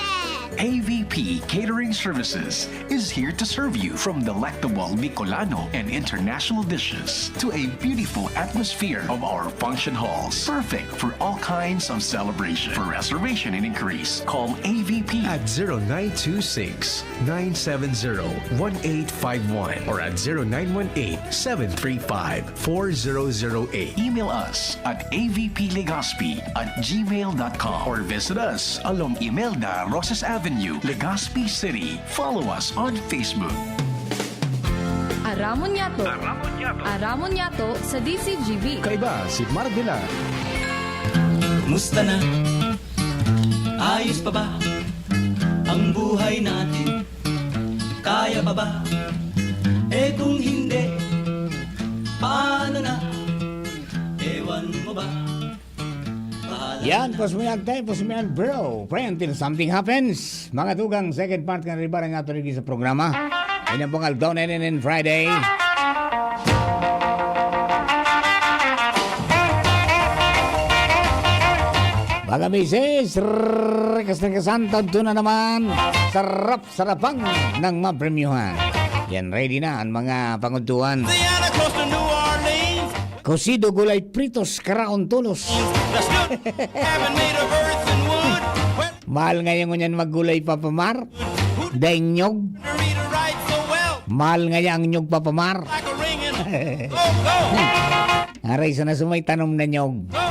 A V P Catering Services is here to serve you, from delectable Bicolano and international dishes to a beautiful atmosphere of our function halls, perfect for all kinds of celebration. For reservation and inquiries, call A V P at zero nine two six, nine seven zero, one eight five one or at zero nine one eight, seven three five, four zero zero eight. Email us at A V P Legazpi at gmail dot com or visit us along Imelda Rosas Avenue, Legazpi City. Follow us on Facebook. Aramon Yato. Aramon Yato. Aramon Yato sa D Z G B. Kaiba si Mark Villar. Musta na? Ayos pa ba ang buhay natin? Kaya pa ba? Eh, kung hindi, paano na? Ewan mo ba? Bahala Yan, na. Pos mo yan, te, pos mo yan, bro. Pre, until something happens. Mga tugang, second part kan Ribara nga to sa programa. Yan ang pong Aldaw na N N N Friday. Mga misis, rekas na kasantan, ito na naman. Sarap-sarapang ng mapremyuhan. Yan, ready na ang mga panguntuhan. Louisiana, close to New Orleans. Cocido, gulay pritos, karaon tolos. That's good. Haven't made of earth and wood. Well, Mahal ngayon ngunyan maggulay, Papa Mar. Daing nyog. Margarita ride so well. Mahal ngayon ang nyog, Papa Mar. Like a ring in go, go. Aray, sana sumay tanom na nyog. Go.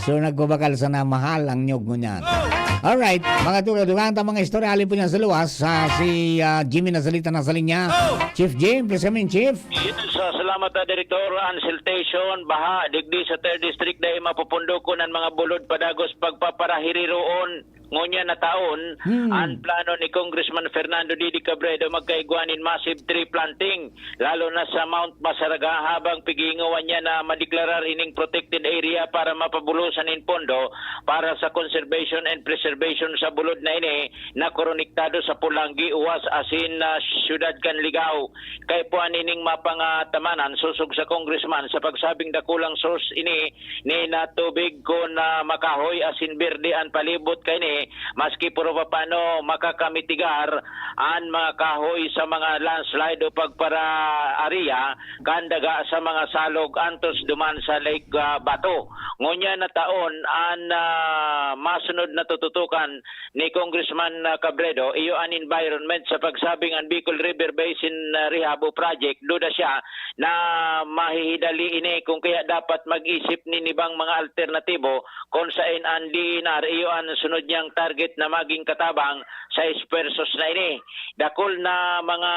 So, nagbabakal sana mahal ang nyog ngunyan. Go. Alright, mga tugang-tugang, ang tamang istorya, alin po niyan sa luwas, sa si, ah, Jimmy na salita na sa linya. Go. Chief Jim, please come in, Chief. Yes, ah, salamat, ah, Direktor. Ang siltation, baha, digdi sa third District, dai mapupundokon ang mga bulod padagos pagpaparahiriroon. Ngunyan na taon, Hmm. ang plano ni Congressman Fernando Didi Cabredo magkaigwa nin massive tree planting, lalo na sa Mount Masaraga, habang pighingowan niya na madeklarar ining protected area para mapabulosan nin pondo para sa conservation and preservation sa bulod na ini na konektado sa Polangui, Uas asin, ah, siyudad kan Ligao. Kaipuhan ining mapangatamanan sosog sa congressman sa pagsabing dakulang source ini ni na tubig kun, ah, makahoy asin berde an palibot kaini, maski puro papano makakamitigar an mga kahoy sa mga landslide o pagpara-area kan daga sa mga salog antos duman sa Lake, ah, Bato. Ngunyan na taon, an, ah, masunod na tututukan ni Congressman, ah, Cabredo, iyo an environment sa pagsabing an Bicol River Basin, ah, Rehab o Project, duda siya na ah, mahihidali ini, kung kaya dapat mag-isip nin ibang mga alternatibo kung saen an D E N R iyo an sunod niyang target na maging katabang sa esfuerzos na ini. Dakul na mga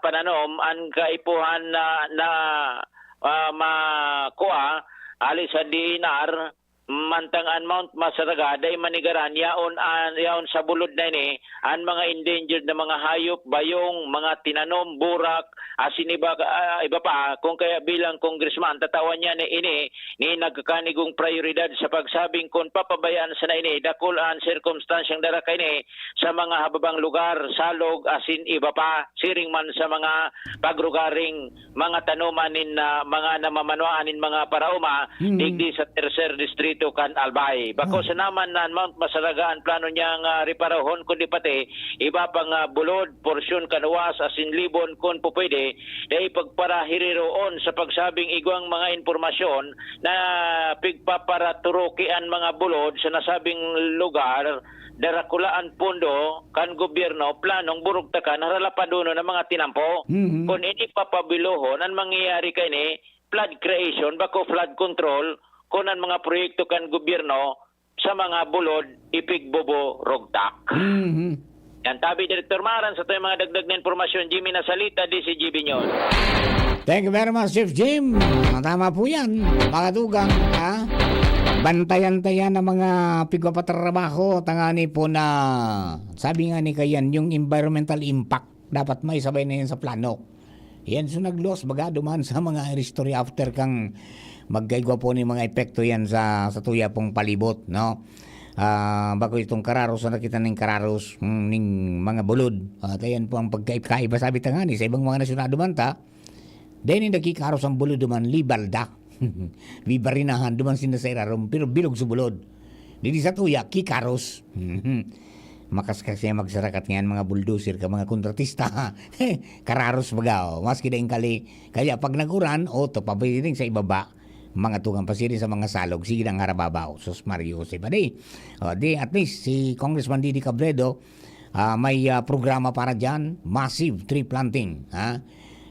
pananom an kaipuhan na, na, ah, makua hali sa D E N R, mantang an Mount Masaraga dai manigaran yaon an, yaon sa bulod na ini, an mga endangered na mga hayop, bayong, mga tinanom, burak, asin iba, ah, iba pa. Kung kaya bilang congressman, tatawan niya na ini ni nagkakanigong prayoridad sa pagsabing kun papabayaan sana ini, dakul an sirkumstansyang dara kaini sa mga hababang lugar, salog, asin iba pa, siring man sa mga pagrugaring mga tanoman nin, ah, mga namamanwaan nin mga paraoma Mm. digdi sa Tercer Distrito kan Albay. Bako Ah. sana man an Mount Masaraga an plano niyang, ah, reparahon, kundi pati iba pang, ah, bulod, porsyon kan Huas asin Libon, kun pupwede, dai pagparahiriroon sa pagsabing igwang mga impormasyon na pigpaparaturuki an mga bulod sa nasabing lugar, darakula an pondo kan gobyerno, planong burugtakan, haralapadonon an mga tinampo. Mhm. Kun ini papabilohon, an mangyayari kaini, flood creation, bako flood control, kun an mga proyekto kan gobyerno sa mga bulod, ipigboborugtak. Mhm. Yan, tabi, Direktor Mar, an satuyang mga dagdag na impormasyon, Jimmy Nasalita, D Z G B News. Thank you very much, Chief Jim. Tama po yan, mga tugang, ha? Bantayan-tayan ang mga pigpapatrabaho, tangani po na, sabi nga ni Kayan, yung environmental impact, dapat may sabay na yan sa plano. Yan, so nagluwas baga duman sa mga history after kang magkaigwa po ni mga epekto yan sa, sa tuya pong palibot, no? Ah, bako itong kararos na nakita ning kararos, mm, ning mga bulod. At ayan po ang pagkaib-kaiba, sabi ta nga ni, sa ibang mga nasyon na duman ta, dahil hindi kikaros ang bulod duman, libalda. Bibarinahan duman sinda sa irarom, pero bilog sa bulod. Didi sa tuya, kikaros. Makaskas siya magsarakat ngayon, mga bulldozer ka, mga kontratista. Kararos baga, oh. Maski daing kali. Kaya pag nag-uran, o, to, pabiring sa ibaba, mga tugang pasiring sa mga salog, sige nang harababaw. Sus, Mario Jose, padi. O, di, at least, si Congressman Didi Cabredo, ah, may, ah, programa para dyan, massive tree planting, ha?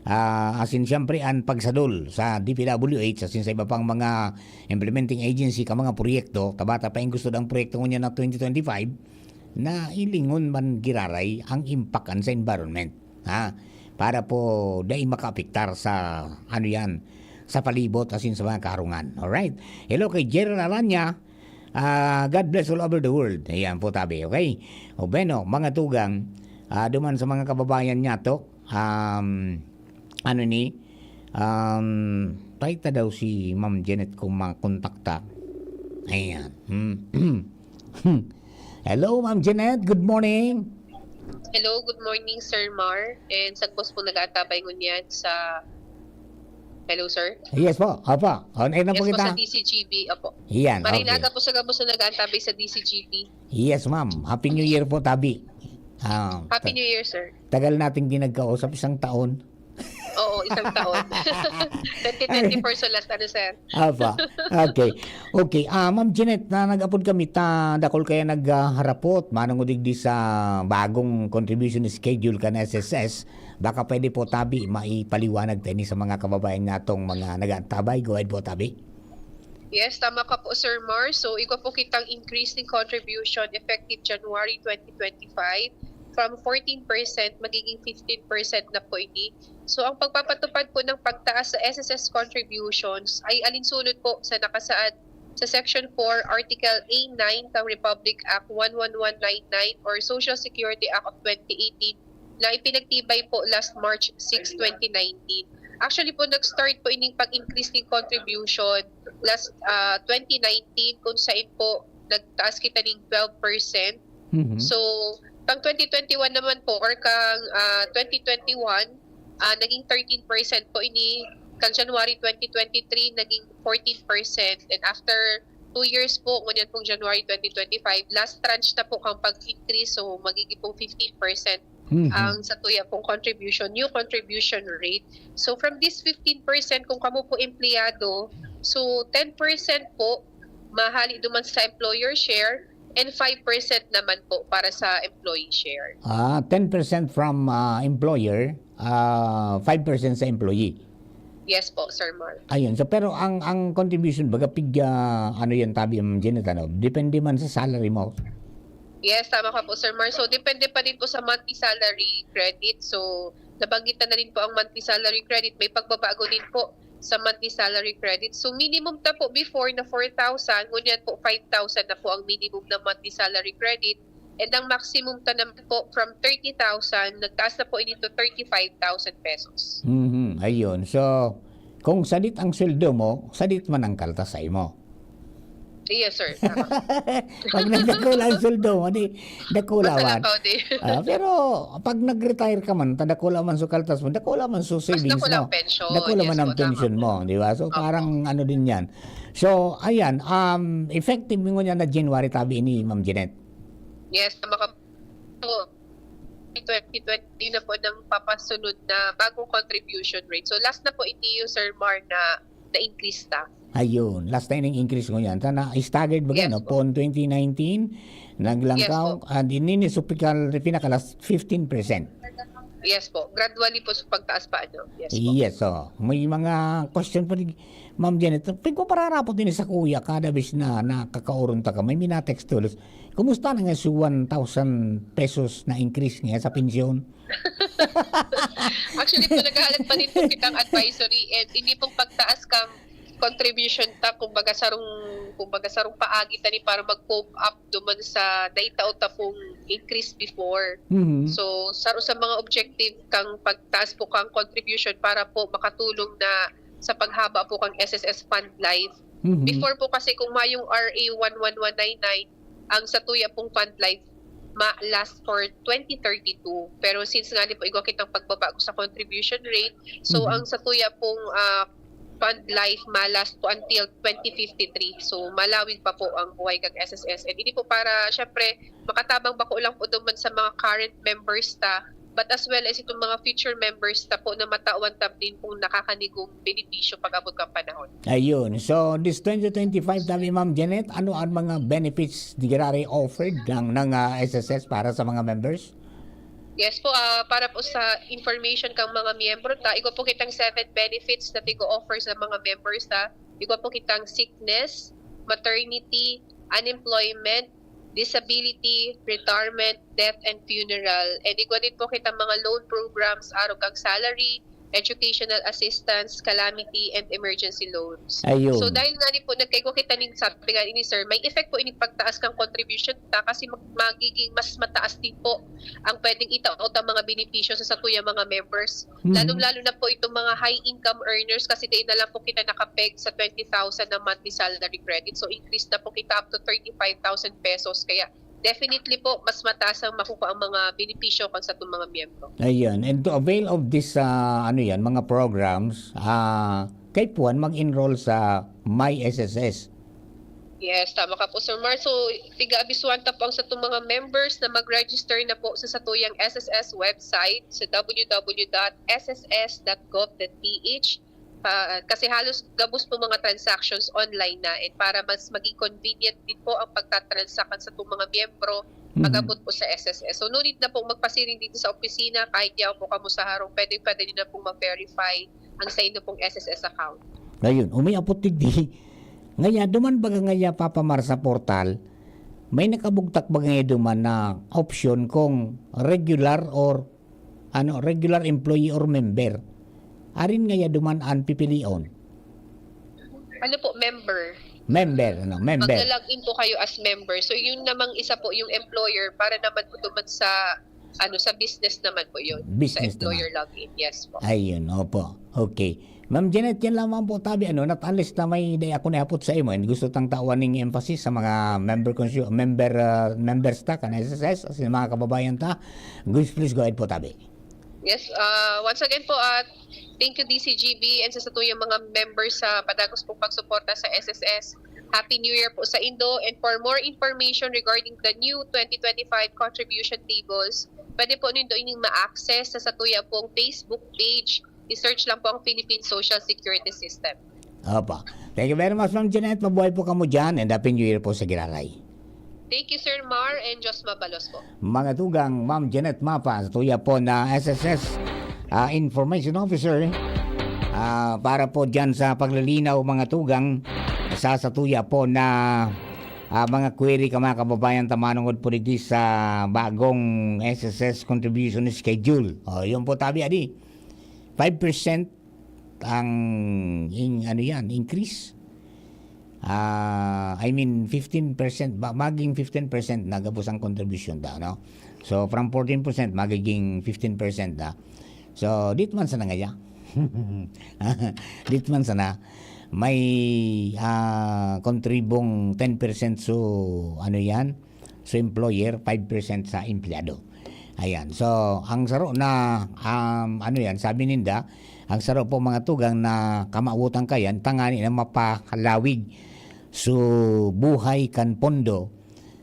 Ah, asin, siyempre, ang pagsadol sa D P W H, asin sa iba pang mga implementing agency ka mga proyekto, tabata pa yung gusto ng proyekto ngunyan na twenty twenty-five, na ilingon man giraray ang impact an sa environment, ha? Para po dai makaapektar sa, ano yan, sa palibot asin sa mga karungan. Alright? Hello kay Gerald Aranya. Ah, God bless all over the world. Ayan po, tabi. Okay? O bueno, mga tugang, ah, duman sa mga kababayan niya to, um, ano ni, um, paita daw si Ma'am Janet kung makontakta. Ayan. Hmm. Hello, Ma'am Janet. Good morning. Hello, good morning, Sir Mar. And sa boss po nag-aantabay ngunyan sa... Hello, sir. Yes po. Opo. On air na po Yes po, kita. Sa D C G B. Opo. Yan, Maray okay. Naga po sa gabos na nag-aantabay sa D C G B. Yes, ma'am. Happy New Year po, tabi. Ah, Happy ta- New Year, sir. Tagal nating di nagkausap, isang taon. Oo, isang taon. Twenty twenty-four sa last, ano, sir? Apa. Okay. Okay. Ah, Ma'am Jeanette, na nag-apod kami ta, dakol kaya nagharapot, manong digdi sa bagong contribution schedule kan S S S. Baka pwede po, tabi, maipaliwanag ta ini sa mga kababayan natong mga nag-aantabay. Go ahead po, tabi. Yes, tama ka po, Sir Mar. So, igwa po kitang increase ng contribution effective January twenty twenty-five. From fourteen percent, magiging fifteen percent na po ini. So, ang pagpapatupad po ng pagtaas sa S S S contributions ay alinsunod po sa nakasaad sa Section four, Article A nine ng Republic Act one one one nine nine or Social Security Act of twenty eighteen na ipinagtibay po last March six, twenty nineteen. Actually po, nag-start po ining pag-increase ng contribution last, ah, twenty nineteen, kung saan po nagtaas kita ng twelve percent. Mhm. So, kang twenty twenty-one naman po or kang, ah, twenty twenty-one, ah, naging thirteen percent po ini. Kang January twenty twenty-three, naging fourteen percent. And after two years po, ngunyan pong January twenty twenty-five, last tranche na po kang pag-increase. So, magiging pong fifteen percent Mhm. ang sa tuya pong contribution, new contribution rate. So, from this fifteen percent, kung kamo po empleyado, so ten percent po mahali duman sa employer share and five percent naman po para sa employee share. Ah, ten percent from, ah, employer, ah, five percent sa employee. Yes po, Sir Mar. Ayun. So, pero ang ang contribution, baga, pigya, ano yan, tabi, Ma'am Janet, ano? Depende man sa salary mo. Yes, tama ka po, Sir Mar. So, depende pa din po sa monthly salary credit. So, nabanggit na rin po ang monthly salary credit. May pagbabago din po sa monthly salary credit. So, minimum ta po before na four thousand, ngunyan po five thousand na po ang minimum na monthly salary credit. And ang maximum ta naman po from thirty thousand, nagtaas na po ini to thirty-five thousand pesos. Mhm, ayun. So, kung sadit ang sweldo mo, sadit man ang kaltas sa imo. Yes, sir. Tama. Pag nagdakula ang sweldo mo, di, dakula man. Masarap di. Ah, pero pag nag-retire ka man, ta dakula man so kaltas mo, dakula man so Mas savings dakula mo. ang pensyon. Dakula Yes man po, ang tama. Pension mo, di ba? So, parang ano din yan. So, ayan, um, effective mo niya na January, tabi ni Ma'am Janet. Yes, tama ka po. Twenty twenty na po ng papasunod na bagong contribution rate. So, last na po iti, Sir Mar, na na-increase ta. Ayun, last time yung increase ko yan. Sana staggered ba Yes no? po. Poon twenty nineteen, naglangkaw, Yes and inini so pikal, pinakalas fifteen percent. Yes po. Gradually po sa pagtaas pa, ano. Yes po. Yes, so. May mga question pa rin, Ma'am Janet. Pag ko pararapot din sa kuya, kada bis na nakakauron ta ka, may minatext tulos. Kumusta na nga si one thousand pesos na increase niya sa pensyon? Actually po, naghahalat pa din po kitang advisory and hindi pong pagtaas kang contribution ta, kumbaga sarong, kumbaga sarong paagi ta ni para mag-cope up duman sa naitao ta pong increase before. Mhm. So, saro sa mga objective kang pagtaas po kang contribution para po makatulong na sa paghaba po kang S S S fund life. Mhm. Before po kasi kung mayong R A one one one nine nine, ang satuya pong fund life ma-last for twenty thirty-two. Pero since nga ni po igwa kitang pagbabago sa contribution rate, so Mhm. ang satuya pong ah, fund life ma-last po until twenty fifty-three. So malawig pa po ang buhay kang S S S. And hindi po para, syempre, makatabang bako lang po duman sa mga current members ta, but as well as itong mga future members ta po na matawan ta din pong nakakanigong benepisyo pag-abot kang panahon. Ayun. So, this twenty twenty-five, tabi Ma'am Janet, ano ang mga benefits di giraray offered ng, ng ah, S S S para sa mga members? Yes po, ah, para po sa information kang mga miyembro ta, igwa po kitang seven benefits na tigo-offer sa mga members ta. Igwa po kitang sickness, maternity, unemployment, disability, retirement, death and funeral. And igwa din po kitang mga loan programs, arog kang salary, educational assistance, calamity, and emergency loans. Ayun. So dahil nga ni po, nagkaigwa kita ning sabi nga ni sir, may effect po ining pagtaas kang contribution ta kasi mag- magiging mas mataas din po ang pwedeng itao ta mga benepisyo sa satuyang mga members. Mhm. Lalong-lalo na po itong mga high income earners kasi dahil na lang po kita nakapeg sa twenty thousand na monthly salary credit. So increase na po kita up to thirty-five thousand pesos. Kaya definitely po, mas mataas ang makukuha ang mga benepisyo kan sa itong mga miyembro. Ayan. And to avail of this, ah, ano yan, mga programs, ah, kay puwan mag-enroll sa My S S S. Yes, tama ka po, Sir Mar. So, tiga-abisuhan ta po ang satong mga members na mag-register na po sa satuyang S S S website sa w w w dot s s s dot gov dot p h. Pa, kasi halos gabos po mga transactions online na, and para mas maging convenient din po ang pagtatransact sa itong mga miyembro pag-abot po sa S S S. So, no need na po magpasiring dito sa opisina, kahit yaw po kamo sa harong, pwede, pwede nyo na pong ma-verify ang sa inyo pong S S S account. Ayun, umiapot digdi. Ngaya, duman baga ngaya papamar sa portal, may nakabugtak ba ngaya duman na option kung regular or, ano, regular employee or member? Arin ngaya duman an pipilion? Ano po, member? Member, ano, member. Magla-log in po kayo as member. So, yun namang isa po yung employer para naman po duman sa ano, sa business naman po yun. Business Sa employer naman. Login. Yes po. Ayun, opo. Okay. Ma'am Janet, yan lamang po tabi, ano, not unless na may day ako naapot sa imo, and gusto tang tawan ning emphasis sa mga member consu- member ah, members ta kan S S S, sa mga kababayan ta. Guys, please go ahead po, tabi. Yes, uh, once again po, uh, thank you D C G B and sa satuyang mga members sa padagos pong pagsuporta sa S S S. Happy New Year po sa indo, and for more information regarding the new twenty twenty-five contribution tables, pwede po nindo ining ma-access sa satuya pong Facebook page. I-search lang po ang Philippine Social Security System. Opo. Thank you very much, Ma'am Janet. Mabuhay po kamo dyan, and Happy New Year po sa giraray. Thank you, Sir Mar, and Diyos mabalos po. Mga tugang, Ma'am Janet Mapa, sa tuya po na S S S ah, Information Officer. Ah, para po diyan sa paglilinaw, mga tugang, sa satuya po na, ah, mga query ka, mga kababayan, ta manongod po digdi sa bagong S S S contribution schedule. O, yun po, tabi, adi. Five percent ang in-, ano yan, increase. Ah, I mean, fifteen percent, ba, maging fifteen percent na gabos ang contribution da, no? So, from fourteen percent, magiging fifteen percent na. So, dit man sana ngaya. Dit man sana, may, ah, kontribong ten percent, so, ano yan? So, employer, five percent sa empleyado. Ayan. So, ang saro na, um, ano yan, sabi ninda, ang saro po, mga tugang, na kamawotan kayan, tangani na mapalawig. So, buhay kan pondo,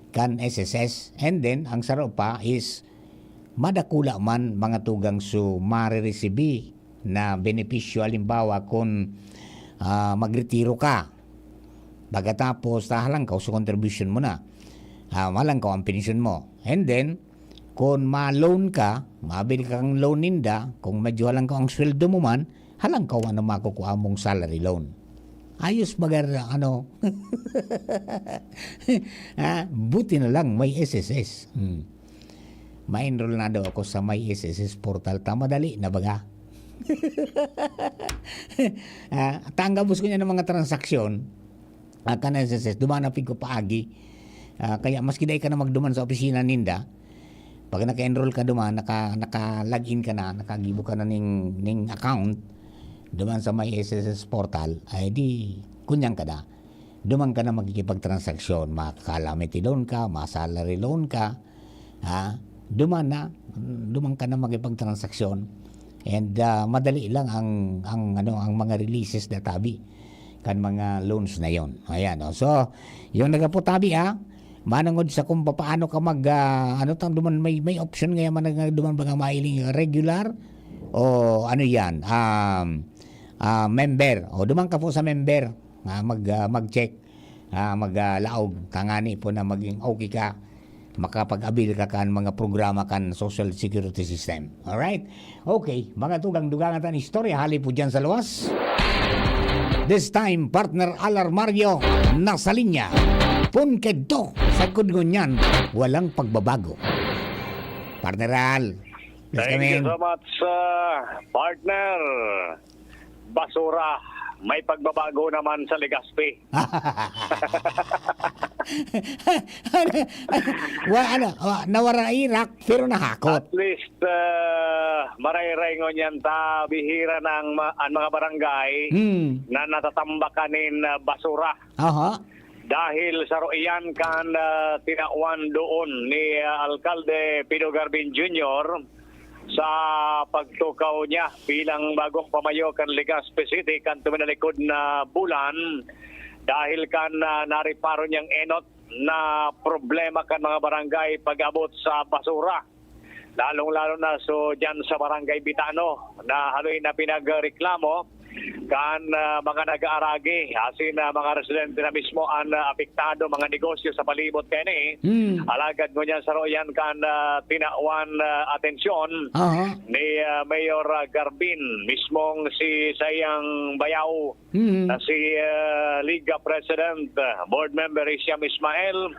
kan S S S. And then, ang saro pa is, madakula man, mga tugang, so, mariresibi na benepisyo. Halimbawa, kung, ah, magretiro ka, pagkatapos, tahalang ka, so contribution mo na. Ah, malang ka ang pensyon mo. And then, kung ma-loan ka, mabil kang loan ninda, kung medyo halang ka ang sweldo mo man, halang ka ano makukua mong salary loan. Ayos baga, ano. Ha? Buti na lang may S S S. Hmm. Ma-enroll na daw ako sa may S S S portal. Ta madali na baga. Ah, ta ang gabos ko niya ng mga transaksyon, ah, kan S S S, duman na pig ko paagi. Ah, kaya maski dai ka na magduman sa opisina ninda, pag naka-enroll ka duman, naka, naka-log in ka na, nakagibo ka na ning, ning account, duman sa may S S S portal, ay di, kunyang ka na. Duman ka na makikipagtransaksyon, maka-calamity loan ka, ma-salary loan ka, ha? Duman na, duman ka na makipagtransaksyon. And, ah, madali lang ang, ang, ano, ang mga releases na tabi kan mga loans na yon. Ayan, oh. So, yung nagaputabi, ha? Manangod sa kung papaano ka mag, ah, ano tang duman, may, may option ngayon man nga duman ba nga mailing regular o ano yan, um, ah, member. O duman ka po sa member, ah, mag, ah, mag-check, ah, mag, ah, laog, tangani po na maging okay ka, makapag-avail ka kan mga programa kan Social Security System. Alright? Okay, mga tugang, dugangan tan istorya, hali po dyan sa luwas. This time, partner Alar Mario, nasa linya. Pun kedto, sagkod ngunyan, walang pagbabago. Partner Al, please Thank come you in. so much, uh, partner. Basura, may pagbabago naman sa Legazpi. Wa-, ano, wa-, nawara irak, pero nahakot. At least, uh, marayray ngunyan ta, bihira na ang ma-, ang mga barangay Hmm. na natatambak kanin, uh, basura. Aha. Dahil saro iyan kan, ah, tinawan doon ni, ah, Alkalde Pido Garbin Junior sa pagtukaw niya bilang bagong pamayo kan Legazpi City kan tuminalikod na bulan, dahil kan, ah, nareparo niyang enot na problema kan mga barangay pag-abot sa basura. Lalong-lalo na so diyan sa Barangay Bitano na haloy na pinagreklamo kan, ah, mga nag-aaragi, asin, ah, mga residente na mismo an, ah, apektado, mga negosyo sa palibot kani. Hmm. Alagad ngunyan saro iyan kan, ah, tinawan, ah, atensyon Aha. ni, ah, Mayor, ah, Garbin, mismong si Sayang Bayaw, Hmm. na si, ah, Liga President, ah, Board Member Isiam Ismael,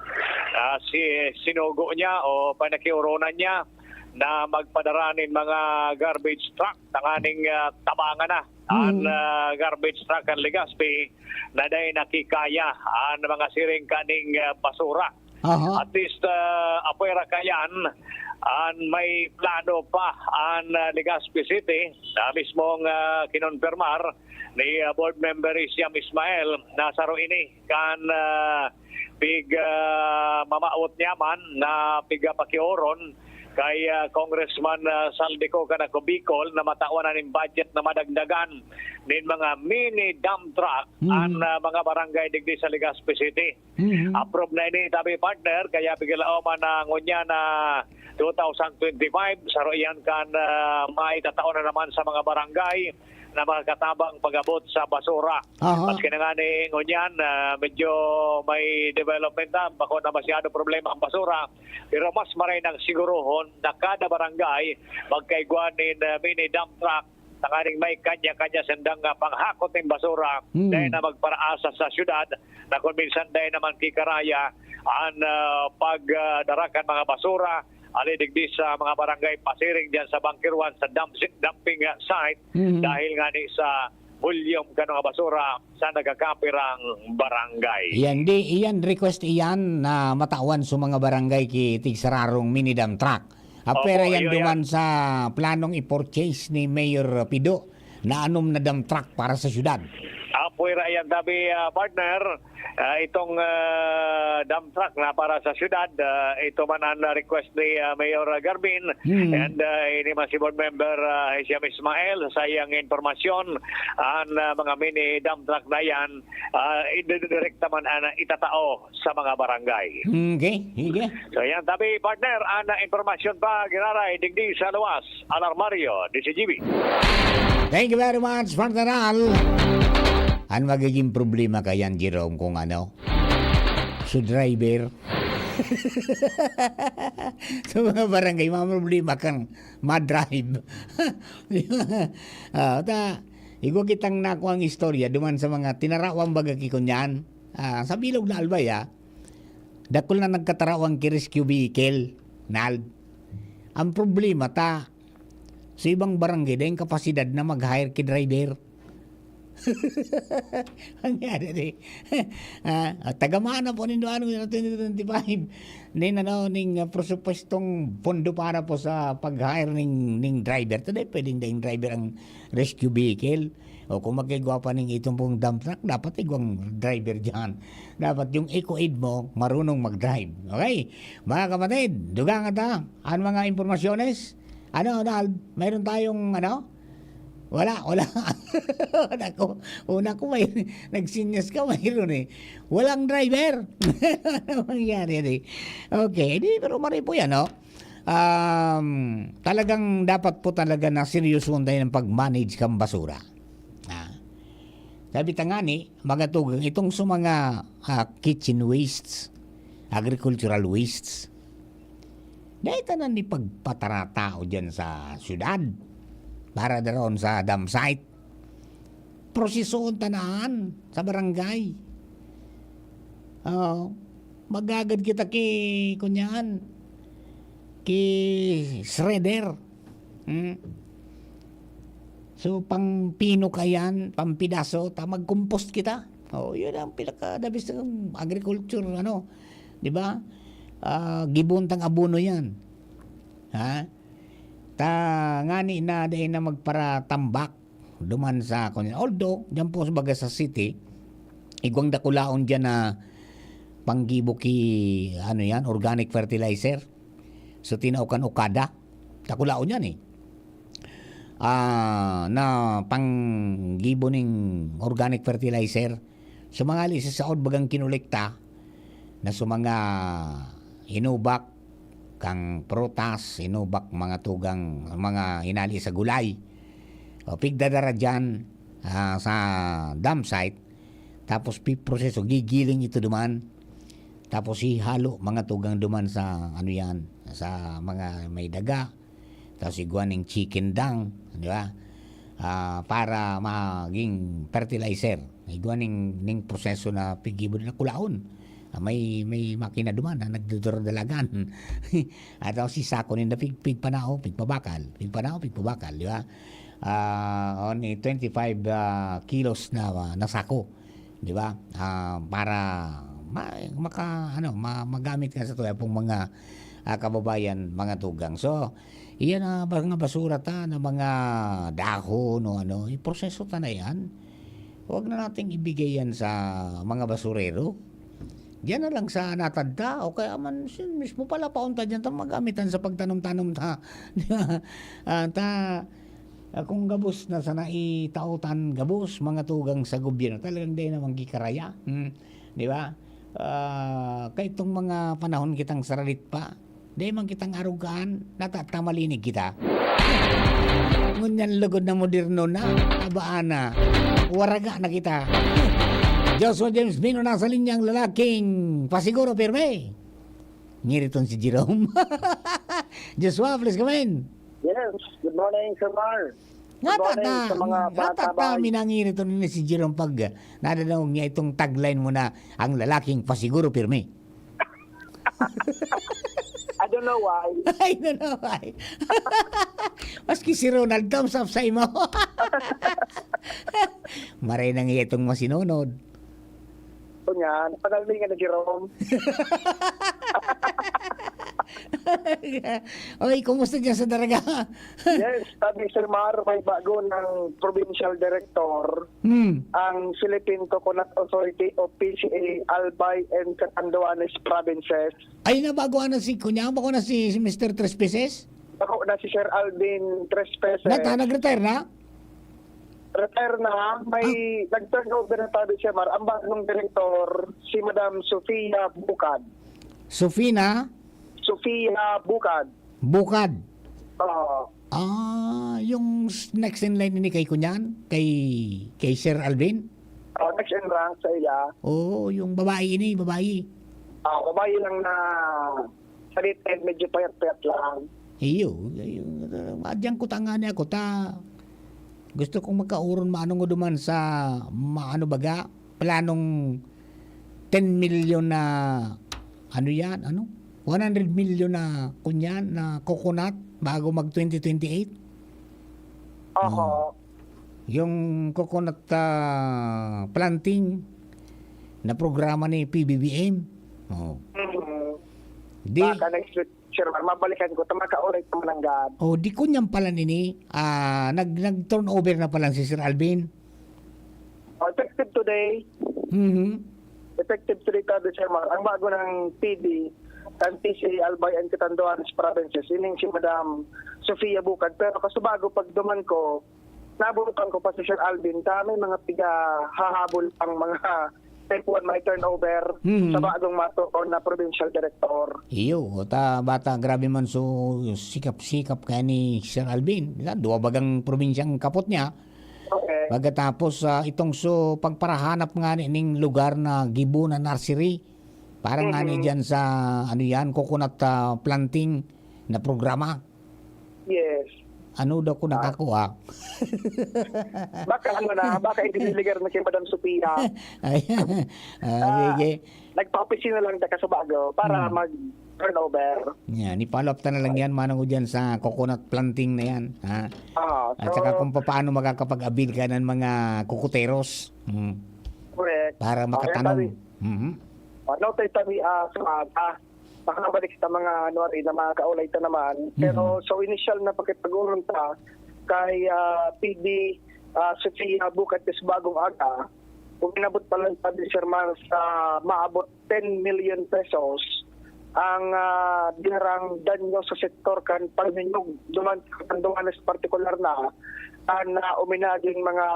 ah, si sinugo niya o panakiuronan niya na magpadara nin mga garbage truck tanganing, ah, tabangan na an, Hmm. ah, garbage truck kan Legazpi na dai nakikaya an mga siring kaning, ah, basura. Aha. At least, ah, apwera kayan, an may plano pa an, ah, Legazpi City na mismong, ah, kinonpermar ni, ah, Board Member Isiam Ismael na saro ini kan, ah, pig, ah, mamawot niya man na pigpakioron kay, ah, Congressman, ah, Zaldy Co kan Ako Bicol na matawan na nin budget na madagdagan nin mga mini dump truck Mm. an, ah, mga barangay digdi sa Legazpi City. Mhm. Approve na ini, tabi partner, kaya piglaoman na ngunyan na two thousand twenty-five, saro iyan kan, ah, maitatao na naman sa mga barangay na makakatabang pag-abot sa basura. Aha. Maski na nga ni ngunyan, ah, medyo may development na, bako na masyado problema ang basura, pero mas maray nang sigurohon na kada barangay magkaigwa nin, ah, mini dump truck tanganing may kanya-kanya sindang, ah, panghakot ning basura, Hmm. dai na magparaasa sa syudad, na kung minsan dai naman kikaraya an, ah, pagdara kan mga basura, ali digdi sa mga barangay pasiring diyan sa Bunker One, sa dump-, dumping, ah, site, Mhm. dahil ngani sa volume kan mga basura sa nagkakapirang barangay. Iyan, di, iyan, request iyan na matawan sa mga barangay ki tigsararong mini dump truck. Ah, Opo, pwera yan iyo, duman yan. sa planong i-purchase ni Mayor Pido na anom na dump truck para sa syudad. Ah, pwera yan, tabi, ah, partner. Ah, itong, ah, dump truck na para sa syudad, ah, ito man ang request ni, ah, Mayor Garvin. Hmm. And, ah, ini man si Board Member, ah, Hisham Ismail, sa iyang impormasyon, ang, ah, mga mini dump truck na yan, ah, idedirekta man ang itatao sa mga barangay. Okay, sige. So, yan, tabi, partner, ang, ah, impormasyon pa, giraray, digdi sa luwas, Alarmario, D C G B. Thank you very much, partner Al. Ang magiging problema kayan, Jerome, kung ano, su driver. Sa mga barangay, mga problema kang madrive. Di ba? Ah, ta, igwa kitang nakuha ang istorya duman sa mga tinarawang baga ki kunyan. Ah, sa Bilog na Albay, ah. Dakul na nagkatarawang ki rescue vehicle, Nald. Ang problema ta, sa ibang barangay, daing kapasidad na mag-hire ki driver. Ang yari di. Ah, tagamana po nindo ano yung twenty twenty-five. Nin ano, ning, ah, presupuestong pondo para po sa pag-hire ning, ning driver. Today, pwedeng daing driver ang rescue vehicle. O kung magkaigwa pa ning itong pong dump truck, dapat igwang driver dyan. Dapat yung eco-aid mo, marunong mag-drive. Okay? Mga kapatid, dugang ata ang mga impormasyones. Ano, Donald? Mayroon tayong, ano? Wala, wala. Wala ko. Una ko may, nagsinyas ka, mayroon eh. Walang driver. Ano mangyari yan eh? Okay, di, pero mari po yan, no? Um, talagang dapat po talaga na seryosohon tayo ng pag-manage kang basura. Ah. Sabi ta nga ni, mga tugang, itong sa mga, ah, kitchen wastes, agricultural wastes, dahil tanan ni pagpataratao dyan sa syudad, para daron sa dump site. Prosesoon tanan sa barangay. Ah, magagad kita ki, kunyan, ki shredder. Hmm. So, pang pino ka yan, pang pidaso, ta mag-compost kita. Oh, yun ang pinaka-the best ng agriculture, ano, di ba? Ah, gibon tang abono yan. Ha? Ta ngani na dai na magparatambak duman sa, kun, although, diyan po, baga sa city, igwang dakulaon diyan na panggibo ki, ano yan, organic fertilizer. So, tinao kan Okada. Dakulaon yan eh. Ah, na panggibo ning organic fertilizer. So, mga ali sa saod bagang kinolekta na sa mga hinubak, kang prutas, hinubak, mga tugang, mga hinali sa gulay. O, pigdadara diyan, ah, sa dump site, tapos piproseso, gigiling ito duman, tapos ihalo, mga tugang, duman sa, ano yan, sa mga may daga, tapos igwa ning chicken dung, di ba? Ah, para maging fertilizer. Igwa ning, ning proseso na piggibo na kulaon. Ah, may, may makina duman na nagduduro dalagan. At ang sisako ninda pig-, pigpanao, pigpabakal, pigpanao, pigpabakal, di ba? Ah, only twenty-five, ah, kilos na, na sako, di ba? Ah, para ma-, maka-, ano, ma-, magamit nga sa tuya pong mga, ah, kababayan, mga tugang. So, iyan na mga basura ta, na mga dahon o ano, iproseso ta na yan. Huwag na nating ibigay yan sa mga basurero. Diyan na lang sa natad ta, o kaya man, sin-, mismo pala paunta dyan ta magamitan sa pagtanom-tanom ta. Di ba? Ah, ta, ah, kung gabos na sana itaotan, gabos, mga tugang sa gobyerno, talagang dai naman gikaraya. Hmm. Di ba? Ah, kay itong mga panahon kitang saralit pa, dai man kitang arugaan, natatamalinig kita. Ngunyan lugod na moderno na, abaan na, waraga na kita. Joshua James Mino nasa linyang lalaking pasiguro, pirme. Ngiriton si Jerome. Joshua, please come in. Yes, good morning, Sir Mar. Hata ta, hata ta, minangiriton ni si Jerome pag, ah, nadadangog niya itong tagline mo na, "Ang lalaking pasiguro pirmi." I don't know why. I don't know why. Maski si Ronald, thumbs up sa imo. Maray na nga itong masinunod. Kunyan, panalmingan na, Jerome. Oy, kumusta dyan sa Daraga? Yes, sabi, Sir Mar, may bago ng provincial director Hmm. ang Philippine Coconut Authority o P C A, Albay and Catanduanes provinces. Ay, nabago na si, kunya, bako na si, si Mister Tres Peces? Bako na si Sir Alvin Tres Peces. Nata, nag-retire na? Retire na, may Ah. nag-turnover na tabi siya, Mar. Ang bagong direktor, si Madam Sofia Bukad. Sofina? Sofia Bukad. Bukad? Oo. Ah, yung s-, next in line ini kay kunyan? Kay, kay Sir Alvin? Oh, next in rank sa iya. Oo, yung babae ini, babae. Ah, babae lang na salit and medyo payat-payat lang. Iyo, iyo. Adyang ko ta nga niya, ko ta. Gusto kong magkauron maano nga duman sa, maano baga, planong ten milyon na, ano yan, ano? One hundred milyon na, kunyan, na coconut bago mag twenty twenty-eight. Oho. Oh. Yung coconut, ah, planting na programa ni P B B M. Oh. Mhm. Di Baka next week, Sir Mar, mabalikan ko, ta makaulay ta mananggad. Oh, di kunyan pala nini, ah, nag-, nag-turnover na pala si Sir Alvin. Oh, effective today. Mhm. Effective today, sabi, Sir Mar. Ang bago ng P D, ang P C A, Albay and Catanduanes provinces, ining si Madam Sofia Bukad. Pero kasubago, pagduman ko, nabutan ko pa si Sir Alvin, ta may mga piga hahabol ang mga type one may turnover Mhm. sa bagong matuon na provincial director. Iyo, ta bata, grabe man so sikap-sikap kaya ni Sir Alvin. Sa duwa bagang probinsyang kapot niya. Okay. Pagkatapos, ah, itong so pagparahanap nga ni, ning lugar na Gibo na Nursery. Parang nga ni Mhm. dyan sa, ano yan, coconut, ah, planting na programa. Yes. Ano daw ko Ah. nakakuha? Baka ano na, baka idiligar na kay Madam Sofia. Ayan. Ah, Ah, sige. Nagpa-opisina lang ta kasubago para Hmm. mag-turnover. Yan, i-follow up ta na lang yan, manang ko dyan sa coconut planting na yan, ha? Ah, At saka so kung papaano makakapag-avail ka ng mga kukuteros. Hmm. Correct. Para Okay, makatanom. tabi. Mhm. Ah, no, tayo tabi, ah, sa, ah, Makabalik sa mga, ano, ari, na mga kaulay ta naman. Pero Mhm. so initial na pakipag-uron ta kay, ah, P D, ah, Sofia Bukad sa bagong aga, uminabot pa lang, sabi, Sir Mar, sa maabot ten million pesos ang, ah, dinarang danyo sa sektor kan pagminyog duman sa Catanduanes partikular na an, ah, uminaging mga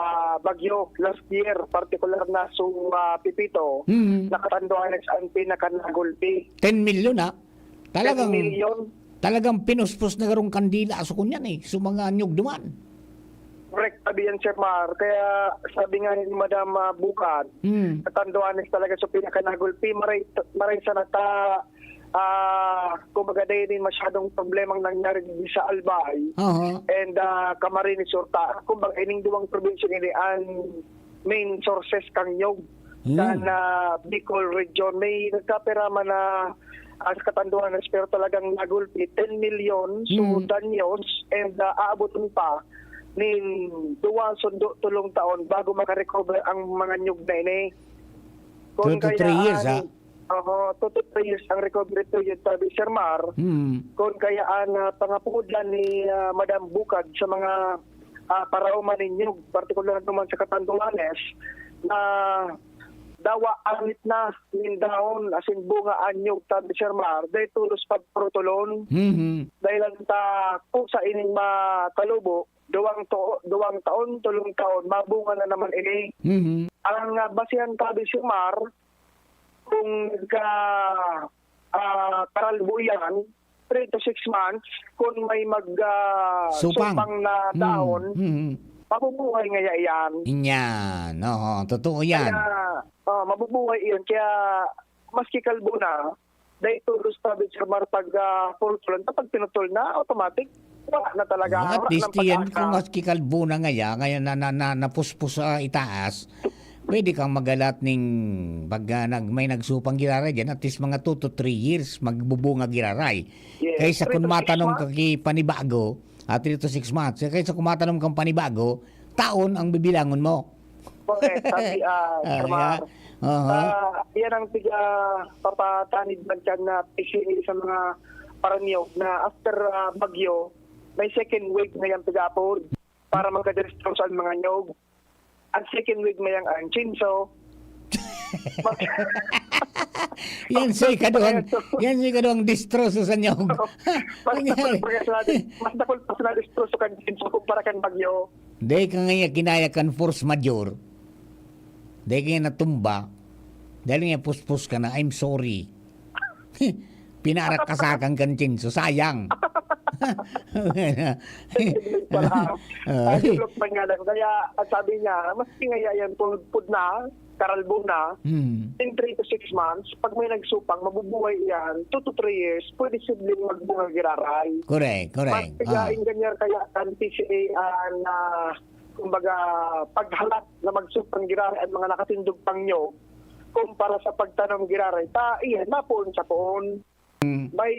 bagyo last year, partikular na su, ah, Pepito, Mhm. na Catanduanes ang pinakanagulpi. Ten milyon, ha? Talagang, Ten milyon. talagang pinuspos na garong kandila sa kunyan, eh, sa mga nyog duman. Correct, sabi yan, Sir Mar. Kaya sabi nga ni Madam, ah, Bukad, Hmm. Catanduanes talaga sa pinakanagulpi. Maray, maray sana ta, ah, kumbaga, dahil din masyadong problemang nangyari dito sa Albay Aha. and, ah, Camarines Sur ta. Kumbaga, ining duwang probinsya ini, ang main sources kan nyog Hmm. kan, ah, Bicol region. May nagkapera man na, ah, sa Catanduanes, pero talagang nagulpi, ten milyon. So, Hmm. danyos, and, ah, aabotin pa nin duwa sundo tolong taon bago makarecover ang mga nyog na ini. Kung Two to three years, kaya, ah. Oho, two to three years ang recovery period, sabi Sir Mar. Hmm. Kung kaya ang, ah, pangapodan ni, ah, Madam Bukad sa mga, ah, paraoma nin nyog, partikular naman sa Catanduanes, na dawa anit na nin dahon, asin bunga an nyog, sabi Sir Mar, dahil tulos pagpurutulon. Mhm. Dahil ang ta, kung sa ining makalubo, duwang to-, duwang taon, tolong taon, mabunga na naman ini. Mhm. Ang, ah, basihan, sabi Sir Mar, kung nagka, ah, karalbo yan, three to six months, kung may mag, ah, Supang. supang na Mm. dahon, Mm. mabubuhay ngaya yan. Yan. Oo, totoo yan. Kaya, ah, mabubuhay yan. Kaya, maski kalbo na, dahil tulos, sabi Sir Mar, pag, ah, purutol, kapag pinutol na, automatic. Wala na talaga, At wala least nang yan, pag-asa. Kung maski kalbo na ngaya, ngayon na, na, na, napuspos sa itaas, pwede kang magalat ning pag ah, nag, may nagsupang giraray dyan, at least mga two to three years, magbubunga giraray. Yes, Kaysa three kung to six matanom months. ka ki panibago, at three to six months, kaysa kung matanom kang panibago, taon ang bibilangon mo. Correct, sabi, ah, Ah, Sir Mar. yeah. Aha. Ah, yan ang tiga papatanid man dyan na P C A sa mga paranyog na after, ah, bagyo, may second wave na yung tiga-apod para magka-destroy sa mga nyog. Ang second wave na yung ang chinso. Yan sa ikaduhang, yan sa ikaduhang destroso sa nyog. Mas dakul pa sa, mas dakul pa sa na-destroso kan chinso kumpara kan bagyo. Dahil ka ngayon kinaya kan force majeure. Dahil ka ngayon natumba. Dahil nga puspos ka na, I'm sorry. Pinarak ka sa akin kan chinso. Sayang. Pala. Ah. Ay, look pa nga lang. Kaya, ang sabi niya, mas kingaya yan, pud na, karalbo na, Hmm. in three to six months, pag may nagsupang, mabubuhay yan, two to three years, pwede sibling magbunga giraray. Correct, Mas correct. Ah. pigaing ganyan kaya ang P C A ah, na, kumbaga, paghalat na magsupang giraray ang mga nakatindog pang nyog kumpara sa pagtanom giraray. Ta, iyan, mapoon sa poon. Mm. May,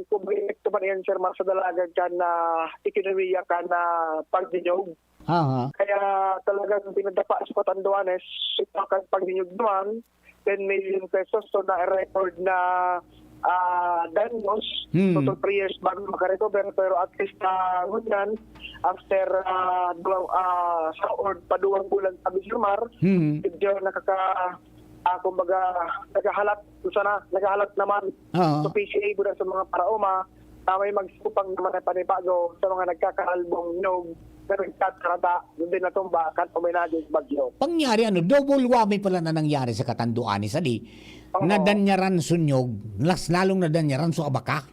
kumbaga, epekto man iyan, Sir Mar, sa dalagan kan na ekonomiya kan na pagdinyog. Aha. Kaya talagang pinadapa sa Catanduanes, ito kan pagdinyog naman, ten million pesos. So, na-record na ah, danyos. Hmm. So, two, three years bago makarecover. Pero at least na ngunyan, after ah, duwa, ah, sa or paduwang bulan, sabi Sir Mar, Hmm. medyo nakaka, ah, kumbaga, naghahalat, sana, naghahalat naman. Oo. So, P C A muna sa mga paraoma, na may magsupang naman na panibago sa mga nagkakaalbong nyog na nagtatarata, hindi natumba, kan uminaging bagyo. Pangyari ano, double whammy pala na nangyari sa Catanduanes, ali. Oo. Nadanyaran sunyog, las lalong nadanyaran so abaka.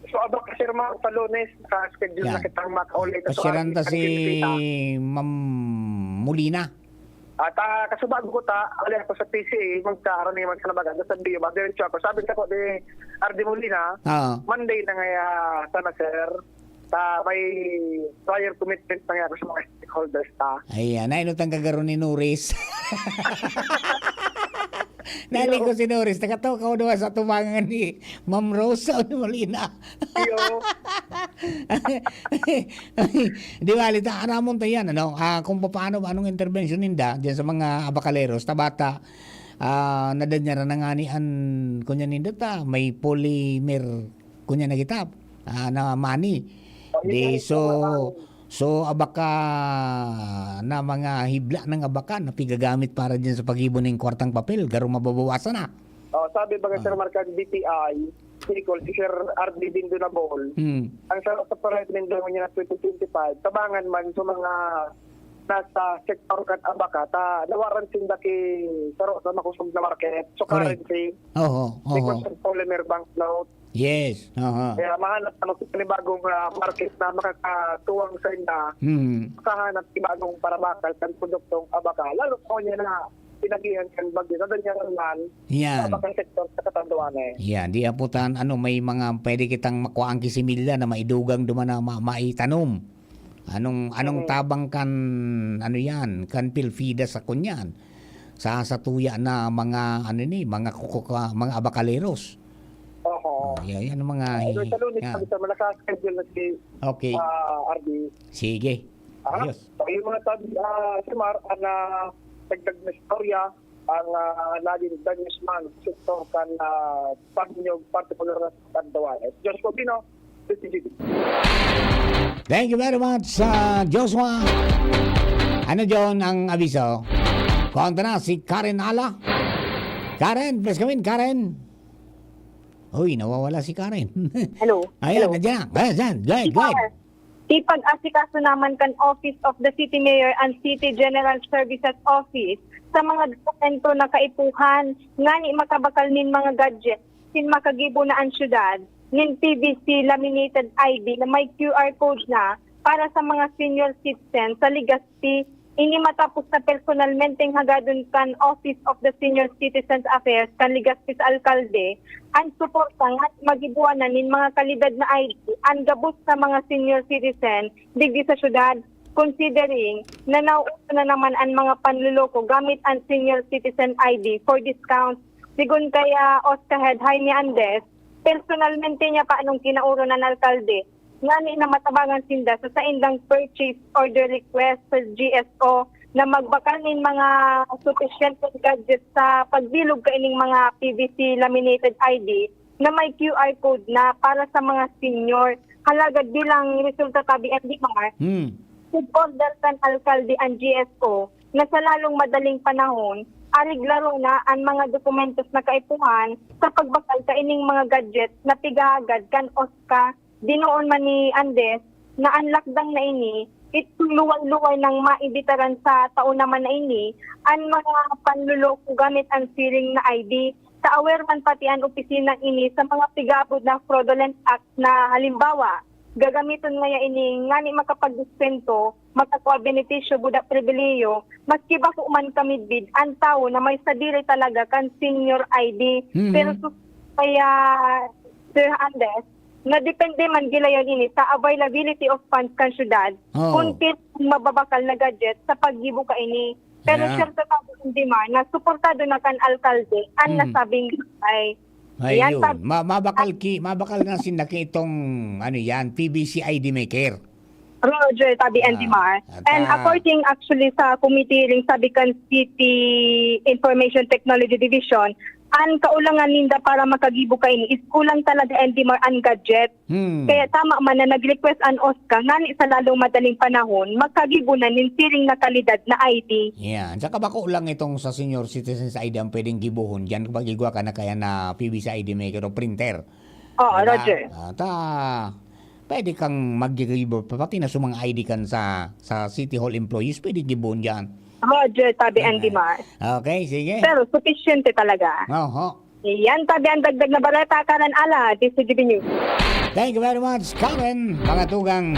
So, abaka, Sir Mar, sa Lunes, naka-schedule Yeah. na kitang makauli na Pasyaran ta sa si Angelita. Ma'am Molina. At ah, kasubago ko ta, ali ako sa P C A, magkaroon naman sa nabaga, sa B U, madiretso ako. Sabi ko ni R D Molina, Oo. Monday na ngaya sana, sir. Ta, may prior commitment na ngaya ako sa mga stakeholders ta. Ayan, nainutang ka garo ni Norris. Nali ko si Norris, nakatoka ko naman sa tubangan ni Ma'am Rose o ni Molina. Iyo. Di ba, Lita, aramon ta yan, ano? Ah, kung paano, anong intervention ninda dyan sa mga abakaleros, tabata, ah, nadanyaran na nga ni an, kunya ninda ta, may polymer, kunya na kita, ah, na money. Oh, Di, yun, so, ang so, abaka na mga hibla ng abaka na pigagamit para dyan sa pag-ibon ng kwartang papel, garo mababawasan na. Oh, sabi ba nga, Ah. Sir Mark, ang B P I, Bicol, si Sir R D Dindonabol, Hmm. ang sa, sa parade ninda niya na twenty twenty-five, tabangan man sa mga nasa sektor kan abaka, ta, nawaran sinda ki saro sa makusog na market. So, Correct. Currency, Oho, oho. Because of polymer banknote. Yes, oho. Kaya mahanap na magpanibagong ah, market na makakatuwang sa inda. Hmm. Makahanap ni bagong parabakal kan produktong abaka. Lalo pa niya na pinagihan kan bagyo. Nadanyaran man Yan. sa abaka sektor sa Catanduanes. Yan, di aputan, ano, may mga pwede kitang makuha ang kisimilya na maidugang duman na ma- maitanom. Anong anong Mm. tabang kan, ano yan, kan pilfida sa kunyan? Sa satuya na mga, ano ni, mga kukuka, mga abakaleros. Oho. Oh, yan, yan ang mga Ano, sa Lunes, yan. sabi sa Malacca, schedule na si Okay. ah, R D. Sige. Ah, Ayos. So, yung mga tabi, ah, si Mar, ang ah, dagdag na istorya, ang uh, naging danyos man, sektor kan uh, Pagnyog, partikular na sa Tandawan. Diyos ko, Pino, P T G D. Thank you very much, uh, Joshua. Ano, John, ang abiso? Kontra na si Karen Ala. Karen, please come in, Karen. Uy, nawawala si Karen. Hello. Ayan, Hello. Nandiyan na. Ayan, dyan. Go ahead, go ahead. Ipag-asikaso naman kan Office of the City Mayor and City General Services Office sa mga dokumento na kaipuhan ngani makabakal nin mga gadget sin makagibo na an syudad nin P V C laminated I D na may Q R code na para sa mga senior citizen sa Legazpi Ini matapos na personalmenteng hagadon kan Office of the Senior Citizens Affairs kan Legazpi sa alkalde an suporta nga magibuanan nin mga kalidad na I D an gabos na mga senior citizen digdi sa syudad, considering na nauuso na naman an mga panloloko gamit an senior citizen I D for discounts. Sigon kay, ah, OSCA Head Jaime Andes, personalmente niya pa anong kinaoron an alkalde ngani na matabangan sinda sa saindang purchase order request sa G S O na magbakal nin mga supisyenteng gadget sa pagbilog kaining mga P V C laminated I D na may Q R code na para sa mga senior. Halagad bilang resulta, tabi, N D Mar, Hmm. nag-order kan alkalde an G S O na sa lalong madaling panahon, areglaro na an mga dokumentos na kaipuhan sa pagbakal kaining mga gadget na pigahagad kan OSCA. Dinoon man ni Andes na an lakdang na ini, itong luway-luway nang maibitaran sa taon naman na ini an mga panloloko gamit an siring na I D. Sa aware man pati an opisina ini sa mga pigaabot na fraudulent act na halimbawa, gagamiton ngaya ini ngani makapagdiskwento, makakua benepisyo, buda pribilehiyo, maski bako man kamidbid an tawo na may sadiri talaga kan senior I D. Mhm. Pero su-, kaya, Sir Andes, na depende man gilayon ini sa availability of funds kan syudad, Oo. kung kin mababakal na gadget sa paggibo kaini. Pero Yeah. siyempre, sabi ni Dimar, na suportado na kan alkalde an Mm. nasabing bagay. Yan, Ayun. pag- Ma-, mabakal ki-, mabakal na sinda ki itong, ano yan, P V C I D maker. Roger, tabi Ah, Andy Mar. ata. And according actually sa committee ring sabi kan City Information Technology Division, an kaulangan ninda para makagibo kaini is kulang talaga, Andy Mar, an gadget. Hmm. Kaya tama man na nag-request an OSCA ngani sa lalong madaling panahon, magkagibo na nin siring na kalidad na I D. Yan. Saka bako lang itong sa senior citizens I D ang pwedeng gibohon. Diyan pag igwa ka na kaya na P V C I D maker o printer. Oo, Diba? Roger. Ah, ta, pwede kang maggigibo, pati na sa mga I D kan sa, sa City Hall employees, pwede gibohon diyan. Roger, tabi Andy Mar. Okay, sige. Pero sufisyente talaga. Oho. Yan, tabi ang dagdag na baleta, Karen Ala, D C G B News. Thank you very much, Karen. Mga tugang,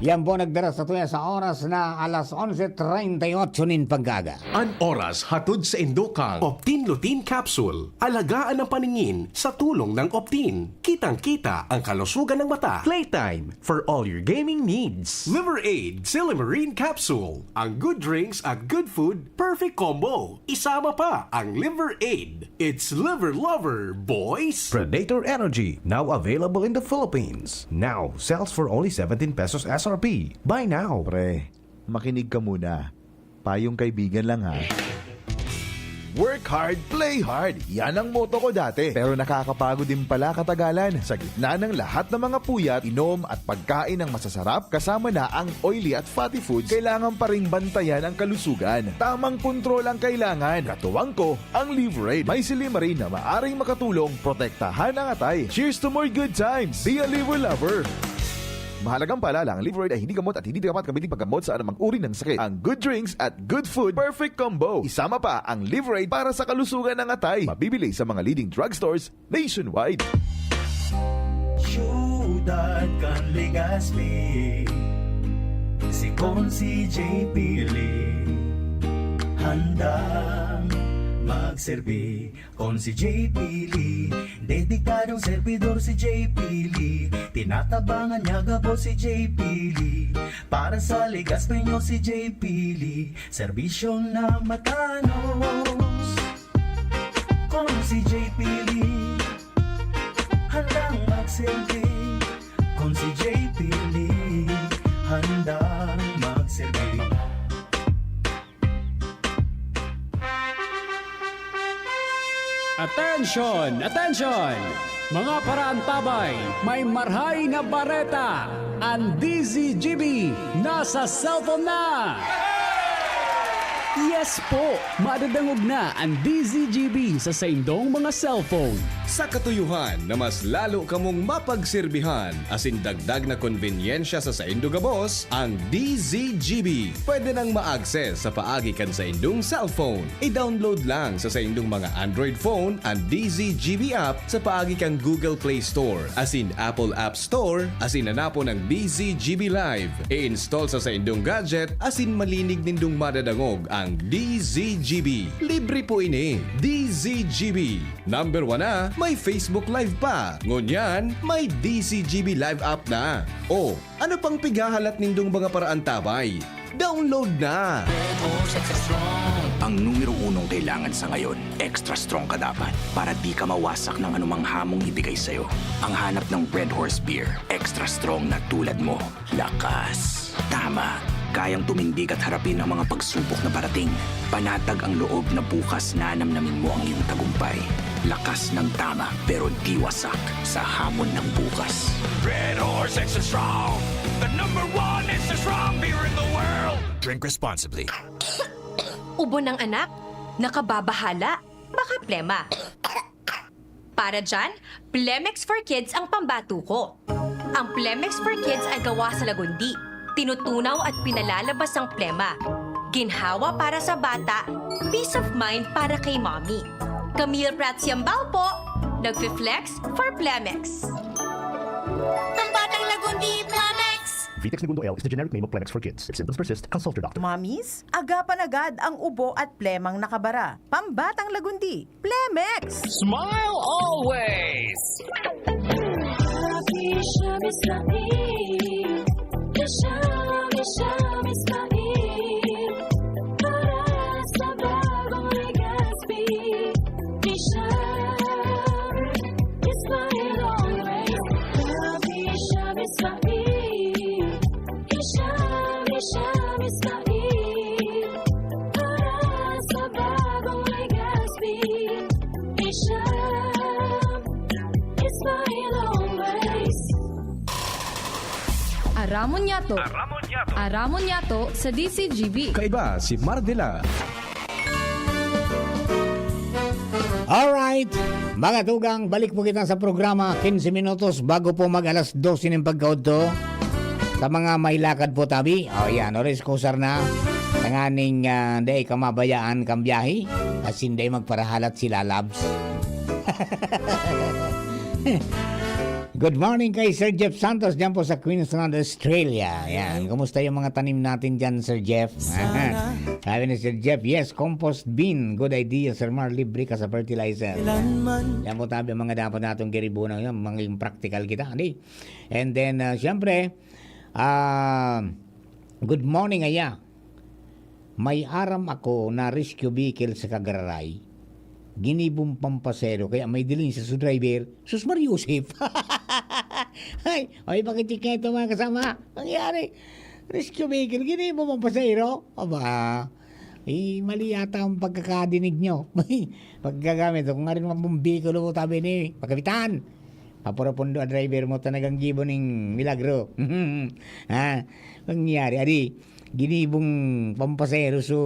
yan po nagdara sa tuya sa oras na alas onse treinta y ocho nin pagkaga. An oras hatod sa indokang Optin Lutein Capsule. Alagaan ang paningin sa tulong ng Optin. Kitang-kita ang kalusugan ng mata. Playtime for all your gaming needs. Liver Aid Silimarin Capsule. Ang good drinks at good food, perfect combo. Isama pa ang Liver Aid. It's Liver Lover, boys! Predator Energy, now available in the Philippines. Now, sells for only seventeen pesos S R P. Buy now! Pre, makinig ka muna. Payong kaibigan lang, ha. Work hard, play hard. Yan ang motto ko dati. Pero nakakapagod din pala katagalan. Sa gitna ng lahat ng mga puyat, inom at pagkain ng masasarap, kasama na ang oily at fatty foods, kailangan pa ring bantayan ang kalusugan. Tamang kontrol ang kailangan. Katuwang ko, ang Liverade. May silimarin na maaring makatulong protektahan ang atay. Cheers to more good times! Be a Liver Lover! Mahalagang paalala, ang Liverade ay hindi gamot at hindi dapat gamitin paggamot sa anumang uri ng sakit. Ang good drinks at good food, perfect combo. Isama pa ang Liverade para sa kalusugan ng atay. Mabibili sa mga leading drugstores nationwide. Siyudad kan Legazpi, si Consi J P Lee, handang magserbi. Consi J P Lee, dedikadong servidor si J P Lee. Tinatabangan niya gabos si J P Lee. Para sa Legazpeño si J P Lee, serbisyo na matanos. Consi J P Lee, handang magserbi. Consi J P Lee, handang magserbi. Attention! Attention! Mga paraantabay, may marhay na bareta! Ang D Z G B nasa cellphone na! Yes po! Madadangog na an D Z G B sa saindong mga cellphone. Sa katuyohan na mas lalo kamong mapagserbihan asin dagdag na konbenyensya sa saindo gabos, ang D Z G B pwede nang ma-access sa paagi kan saindong cellphone. I-download lang sa saindong mga Android phone an D Z G B app sa paagi kan Google Play Store asin Apple App Store asin hanapon ang D Z G B Live. I-install sa saindong gadget asin malinig nindong madadangog ang D Z G B. Libre po ini. D Z G B. Number one na, may Facebook Live pa. Ngunyan, may D Z G B Live app na. O, ano pang pighahalat nindong mga paraantabay? Download na! Ang numero unong kailangan sa ngayon, extra strong ka dapat para di ka mawasak ng anumang hamong ibigay sa'yo. Ang hanap ng Red Horse Beer, extra strong na tulad mo. Lakas. Tama. Kayang tumindig at harapin ang mga pagsubok na parating. Panatag ang loob na bukas nanamnamin mo ang iyong tagumpay. Lakas ng tama, pero di wasak sa hamon ng bukas. Red Horse Extra Strong, the number one extra strong beer in the world. Drink responsibly. Ubo ng anak? Nakababahala? Baka plema. Para dyan, Plemex for Kids ang pambato ko. Ang Plemex for Kids ay gawa sa lagundi. Tinutunaw at pinalalabas ang plema. Ginhawa para sa bata, peace of mind para kay mommy. Camille Prats Yambao po, nagfi-flex for Plemex. Pambatang Lagundi, Plemex! Vitex Negundo L is the generic name of Plemex for Kids. If symptoms persist, consult your doctor. Mommies, agapan agad ang ubo at plemang nakabara. Pambatang Lagundi, Plemex! Smile always! Happy Shabby Smail. Shabby, Shabby Smail. Para sa bagong Legazpi. Shabby Smail always. Happy Shabby Smail. Shabby, Shabby Smail. Para sa bagong Legazpi. Shabby Smail always. Aramon niyato. Aramon niyato. Aramon niyato sa D Z G B. Kaiba si Mardela. Alright, mga tugang, balik po kita sa programa, quince minutos bago po mag alas dose nin pagkaudto. Sa mga may lakad po tabi, o yan, oras kusar na. Tanganing, ah, dai ka mabayaan kang biyahe, asin dai magparahalat sila, labs. Good morning kay Sir Jeff Santos dyan po sa Queensland, Australia. Yan. Kumusta yung mga tanim natin dyan, Sir Jeff? Sabi ni Sir Jeff, "Yes, compost bin. Good idea, Sir Mar. Libre ka sa fertilizer." Yan po tabi ang mga dapat natong giribunan. Yan, maging practical kita. Hindi? And then, ah, syempre, ah, good morning, aya. May aram ako na rescue vehicle sa Kagararay, ginibong pampasero, kaya may diling sa su driver. Sus, Mar Yusef! Ay, ay, pakitiketo, mga kasama. Nangyari, rescue vehicle, ginibong pampasero. Aba, eh, mali yata ang pagkakadinig nyo. Pagkagamit, kung nga rin mga bumbiko, tabi ni, pagkapitan. Papurapundo ang driver mo, talagang gibo ning milagro. Ha? Nangyari, adi, ginibong pampasero su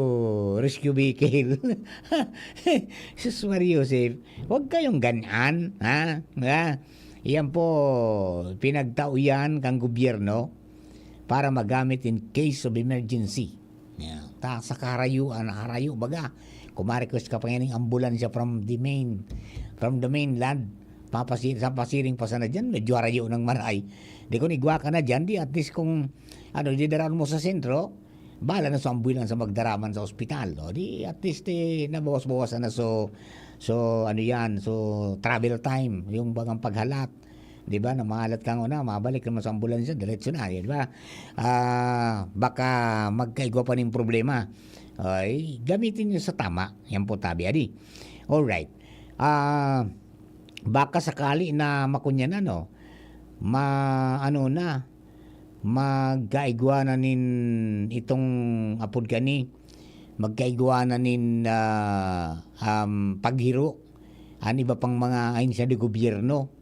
rescue vehicle. Sus, Maria Joseph, huwag kayong ganyan, ha? Ha? Iyan po, pinagtao yan kang gobyerno para magamit in case of emergency. Yeah. Ta, sa karayuan, nakarayo baga. Kung ma-request ka pa ngayon ng ambulansya from the main, from the mainland, papasi-, sa pasiring pa sana dyan, medyo harayo ng maray. Di kung igwa ka na dyan, di at least kung, ano, didaraan mo sa sentro, bala na sa ambulance sa magdaraman sa ospital. O, di at least, eh, nabawas-bawasan na so, so, ano yan, so travel time, yung bagang paghalat. Di ba? Na mahalat kang una, mabalik naman sa ambulansya, diretso na, di ba? Ah, baka magkaigwa pa ning problema. Ay, gamitin nyo sa tama. Yan po, tabi, adi. Alright. Ah, baka sakali na makunyan, ano, ma-, ano na, magkaigwa na nin itong apod kani, magkaigwa na nin, ah, um, paghiro an iba pang mga ahensya de gobyerno.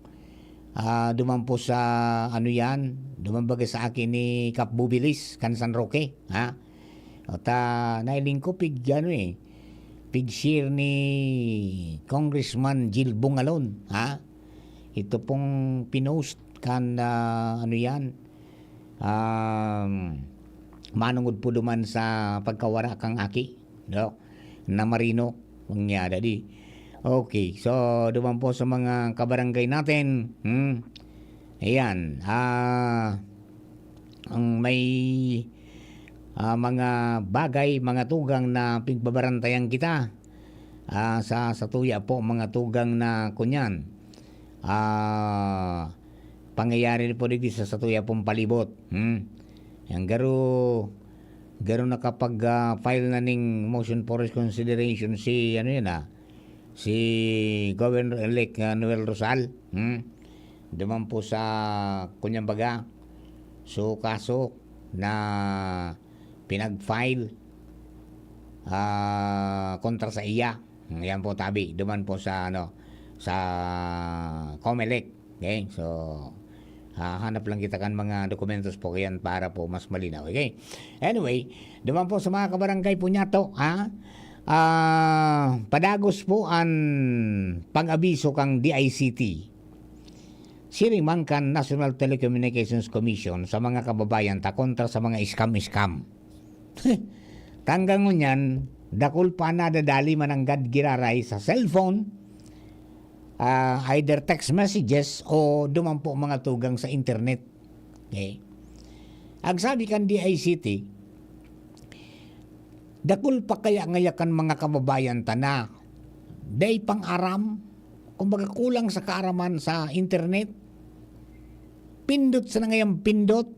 Ah, duman po sa, ano yan, duman baga sa akin ni Kap Bubilis, kan San Roque, ha? O ta, nailing ko pig, ano eh, pig share ni Congressman Jill Bungalon, ha? Ito pong pinost kan, ah, ano yan, um, manungod po duman sa pagkawara kang aki, no? Na Marino, mangyada di. Okay, so duman po sa mga kabarangay natin, hmm? Ayan, ah, ang may, ah, mga bagay, mga tugang na pigbabarantayan kita, ah, sa, sa tuya po, mga tugang na kunyan, ah, pangyayari po digdi sa, sa tuya pong palibot. Hmm? Ang garo, garo nakapag, ah, file na ning motion for reconsideration si, ano yun, ah, si Governor-elect, ah, Noel Rosal. Hmm? Duman po sa, kunyang baga, so kaso na pinag-file, ah, kontra sa iya. Yan po, tabi. Duman po sa, ano, sa Comelec. Okay? So, ah, hanap lang kita kan mga dokumentos po yan para po mas malinaw. Okay? Anyway, duman po sa mga kabarangay po niya to, ha? Ah, padagos po an pag-abiso kang D I C T. Siring man kan National Telecommunications Commission sa mga kababayan ta kontra sa mga scam-scam. Tanggang ngunyan, dakul pa nadadali mananggad giraray sa cellphone, ah, either text messages o duman po mga tugang sa internet. Okay? Ang sabi kan D I C T, dakul pa kaya ngaya kan mga kababayan ta na dai pang-aram, kumbaga kulang sa kaaraman sa internet, pindot sa nangayang pindot.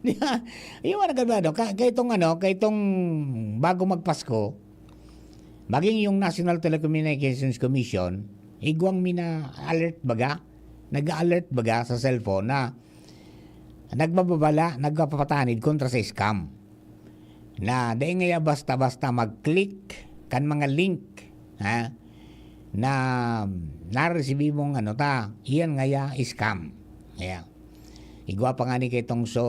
Di ba? Yung mga ganun, ano, ka-, kay itong, ano, kay itong bago magpasko, maging yung National Telecommunications Commission, igwang mi na alert baga, nag-alert baga sa cellphone na nagbababala, nagpapatanid kontra sa scam. Na dai ngaya basta-basta mag-click kan mga link, ha, na naresibi mong ano ta, iyan ngaya scam. Ayan. Igwa pa nga ni kay itong so,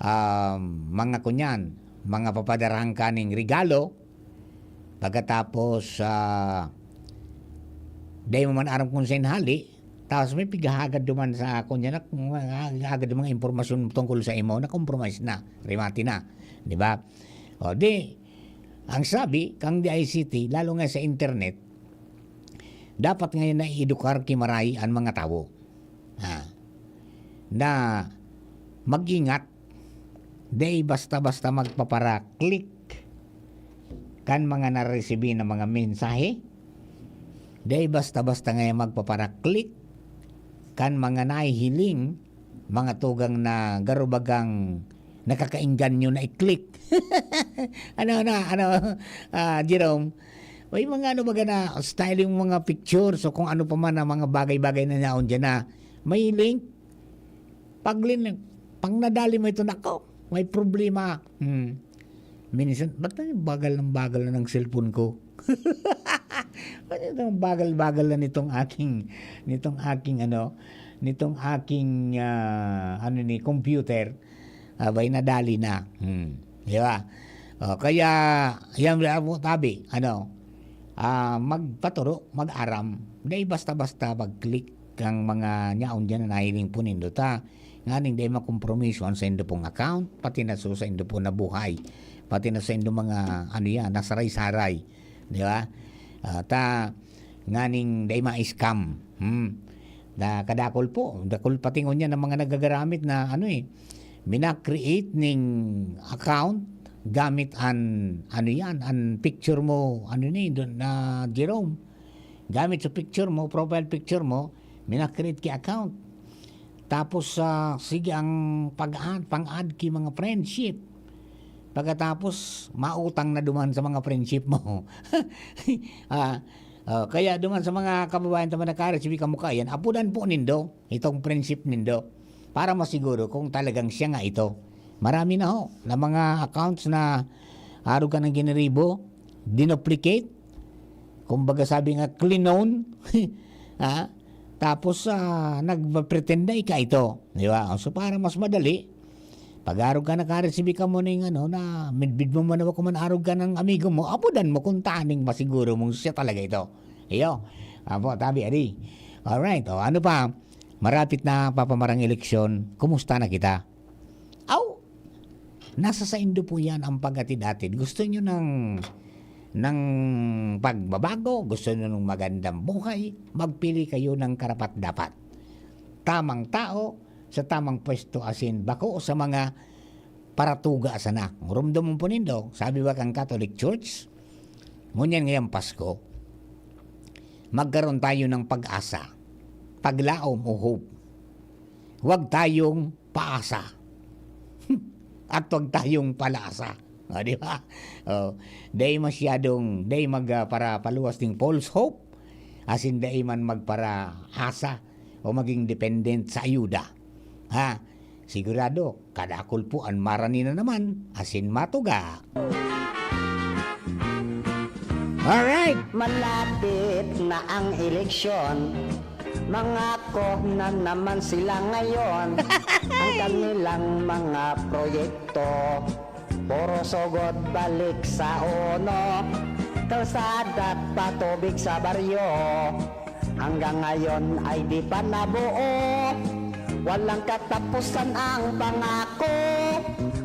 um, mga kunyan, mga papadarahan kaning regalo, pagkatapos, ah, dai mo man aram kung saan hali, tapos may pighahagad duman sa, kunyana, hagad duman mga impormasyon tungkol sa imo, na-compromise na, remate na, di ba? O di, ang sabi, kang D I C T, lalo nga sa internet, dapat ngayon na i-edukar ki maray an mga tawo. Ha? Na mag-ingat, dai basta-basta magpapara-click kan mga naresibi na mga mensahe. Dai basta-basta ngayon magpapara-click kan mga nahihiling, mga tugang na garubagang nakakaengganyo na i-click. Ano na, ano, ah, Jerome? May mga ano baga na style yung mga picture, so kung ano pa man ang mga bagay-bagay na naon dyan na may link, pag lin-, pag nadali mo ito, nako, may problema. Hmm. Minsan, ba't na yung bagal ng bagal na ng cellphone ko? Ba't itong bagal-bagal na nitong aking, nitong aking ano, nitong aking, ah, ano ni, computer? Abay, nadali na. Hmm. Di ba? O, kaya, yan, tabi, ano, ah, magpaturo, mag-aram. Dai basta-basta mag-click kang mga nyaon dyan na nahiling po nindo ta. Nganing dai makompromiso ang saindo pong account, pati na so saindo po na buhay. Pati na saindo mga, ano yan, nasaray-saray. Di ba? Ah, ta, nganing dai ma-scam. Hmm. Na kadakol po, dakol pati ngunyan ang mga nagagaramit na, ano eh, mina-create ning account gamit an, ano yan, an picture mo, ano ni, doon na Jerome. Gamit sa picture mo, profile picture mo, mina-create ki account. Tapos, ah, sige ang pag-add, pang-add ki mga friendship. Pagkatapos, mautang na duman sa mga friendship mo. Ah, oh, kaya duman sa mga kababayan ta man nagka-R S V kamo kaiyan, apodan po nindo itong friendship nindo para masiguro kung talagang siya nga ito. Marami na ho na mga accounts na arog ka ng giniribo, dinuplicate, kumbaga sabi nga, clone, ha? Tapos, ah, nagpretend na ika ito, di ba? So, para mas madali, Pag-arog ka, nakaresibi ka mo ning ano, na midbid mo man o kuman arog ka ng amigo mo, apodan mo kung taning masiguro mong siya talaga ito. Iyo. Apo, tabi, adi. Alright, o ano pa? Marapit na papamarang eleksyon, kumusta na kita? Aw! Nasa saindo po yan ang pag-atid-atid. Gusto nyo ng, ng pagbabago? Gusto nyo ng magandang buhay? Magpili kayo ng karapat-dapat. Tamang tao sa tamang pwesto, asin bako sa mga paratuga sana. Rumdomon po nindo, sabi ba kan Catholic Church, ngunyan ngayong Pasko, magkaroon tayo ng pag-asa, paglaom o hope. Huwag tayong paasa. At huwag tayong palasa. O, di ba? O, dai masyadong, dai mag, ah, para paluwas ning false hope, asin dai man magparaasa o maging dependent sa ayuda. Ha? Sigurado, kadakul po an marani na naman, asin matuga. Alright! Malapit na ang eleksyon, mangako na naman sila ngayon. Ang kanilang mga proyekto, puro sugod balik sa uno. Kalsada at patubig sa baryo, hanggang ngayon ay di pa nabuo. Walang katapusan ang pangako.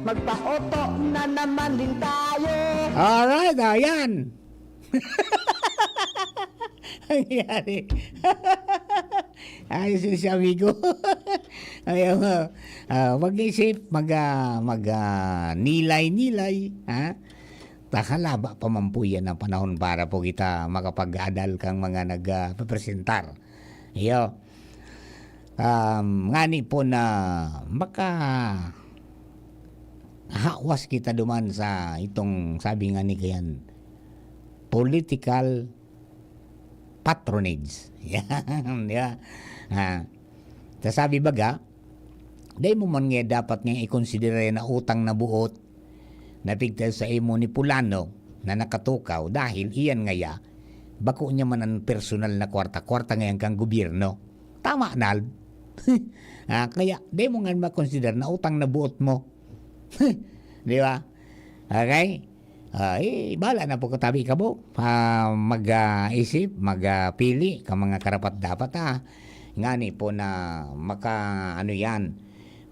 Magpaoto na naman din tayo. Alright, ayan. Nangyari. Ayos yun si amigo. Ayaw, ah, ah, mag-isip, mag, ah, mag, ah, nilay-nilay, ha? Nakalaba pa man po yan ang panahon para po kita makapag-adal kang mga nag, ah, pepresentar. Iyo. Um, ngani po na maka-, hawas kita duman sa itong sabi nga ni kayan, political patronage. Yan, di ba? Ah, sa sabi baga, dai mo man nga dapat nga ikonsidera yan na utang na buot na pigtayo sa imo ni Pulano na nakatukaw dahil iyan ngaya, bako niya man an personal na kwarta, kwarta ngayan kan gobyerno. Tama na. Ah, kaya, dai mo nga makonsidera na utang na buot mo. Di ba? Okay? Ah, eh, bahala na po katabi ka po. Ah, mag, ah, isip, mag, ah, pili ka mga karapat-dapat, ah. Ngani po na maka, ano yan,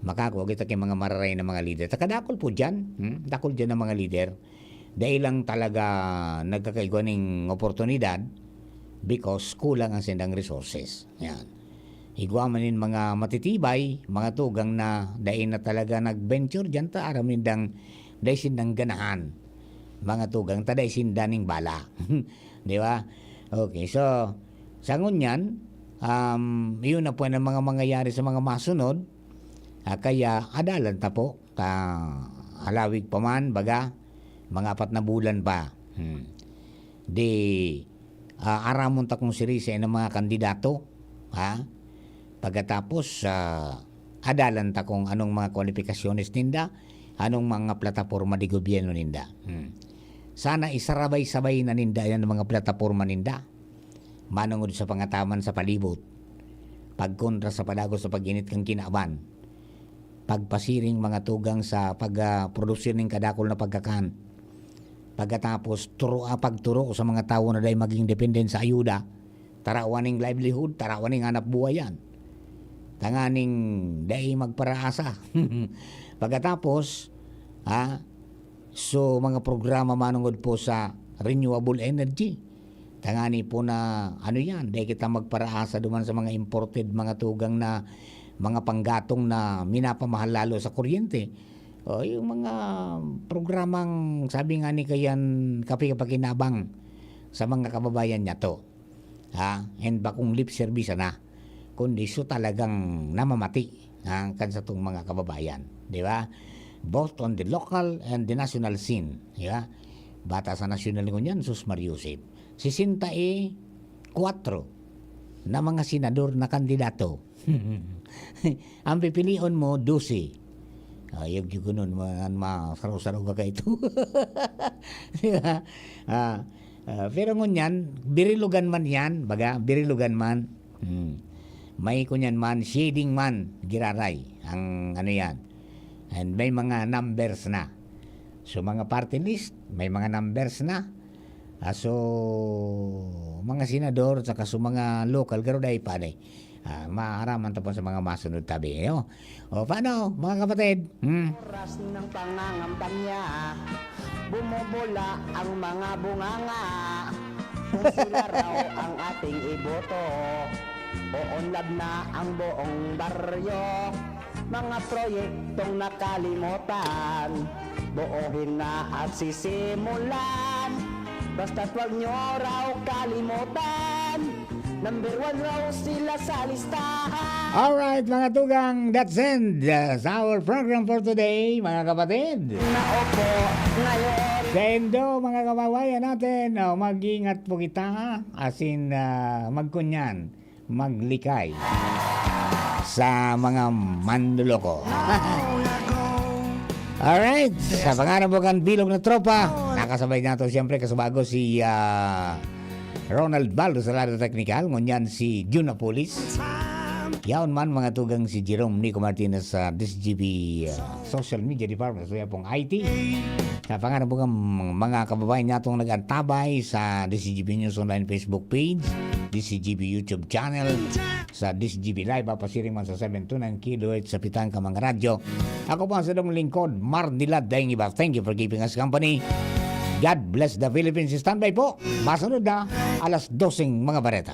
makakua kita kay mga mararay na mga lider. Takadakol po dyan, hmm? Dakol dyan ang mga lider. Dai lang talaga nagkakaigwa ning oportunidad because kulang ang sindang resources. Yan. Igwa man nin mga matitibay, mga tugang na dai na talaga nag-venture diyan, ta aram nindang dai sindang ganahan. Mga tugang ta dai sinda ning bala. Di ba? Okay, so, sa ngunyan, um, yun na po ang mga mangyayari sa mga masunod. Ah, kaya, adalan ta po. Ta, halawig pa man, baga, mga apat na bulan pa. Hmm. Di, ah, aramon ta kung sirisay na mga kandidato, ha? Pagkatapos, ah, adalan ta kung anong mga kwalipikasyones ninda, anong mga plataporma de gobyerno ninda. Hmm. Sana isarabay-sabay na ninda yan ang mga plataporma ninda. Manongod sa pangataman sa palibot, pagkontra sa padagos sa pag-init kan kinaban, pagpasiring mga tugang sa pag, ah, produsir nin kadakul na pagkakan. Pagkatapos, turo, ah, pagturo sa mga tawo na dai maging dependen sa ayuda, tarawan ning livelihood, tarawan ning hanap buhay yan. Tanganing dai magparaasa. Pagkatapos, ha, so, mga programa manongod po sa renewable energy. Tangani po na, ano yan, dai kita magparaasa duman sa mga imported, mga tugang na, mga panggatong na minapamahal lalo sa kuryente. O, yung mga programang, sabi nga ni kayan, kapinapakinabang sa mga kababayan niya to. Ha? And bakong lip service na, kundi so talagang namamati, ha, kan satong mga kababayan, di ba? Both on the local and the national scene, di ba? Bata sa nasyonal ngunyan, sus Mariusip, sesenta y cuatro na mga senador na kandidato. Ang pipilion mo, dose. Ayaw gyud kunon, ma-, ma-, saro-saro ka kaito. Di ba? Ah, ah, pero ngunyan, birilugan man yan, baga, birilugan man. Hmm. May kunyan man, shading man, giraray. Ang ano yan. And may mga numbers na. So, mga party list, may mga numbers na. Ah, so, mga senador, saka so mga local, garo dai pa, dai. Ah, maaraman ta po sa mga masunod tabi, no? O, paano, mga kapatid? Hmm? Oras ng pangangamba niya, bumubula ang mga bunganga. Kung sila raw ang ating iboto, o-unlad na ang buong baryo. Mga proyektong nakalimutan, buuhin na at sisimulan. Basta't wag nyo raw kalimutan, number one raw sila sa listahan. Alright, mga tugang, that's end uh, sa our program for today, mga kapatid. Naupo ngayon. Sendo, mga kababayan natin, oh, mag-ingat po kita, asin uh, magkunyan, maglikay sa mga manloloko. Alright, sa pangalan po kan Bilog na Tropa, nakasabay nato siyempre kasubago si ah, Ronald Baldo sa lado teknikal, ngunyan si Junapolis. Yaon man mga tugang si Jerome Nico Martinez sa D C G B ah, Social Media Department, so yapong I T. Sa pangalan po ng mga kababayan natong nag-antabay sa D C G B News Online Facebook page, D C G B YouTube channel, sa D C G B Live, papasiring man sa seven two nine kilohertz sa pitang ka mga radyo. Ako po ang sadong lingkod, Mar Dilad, daing iba. Thank you for keeping us company. God bless the Philippines. Standby po. Masunod na alas doseng mga bareta.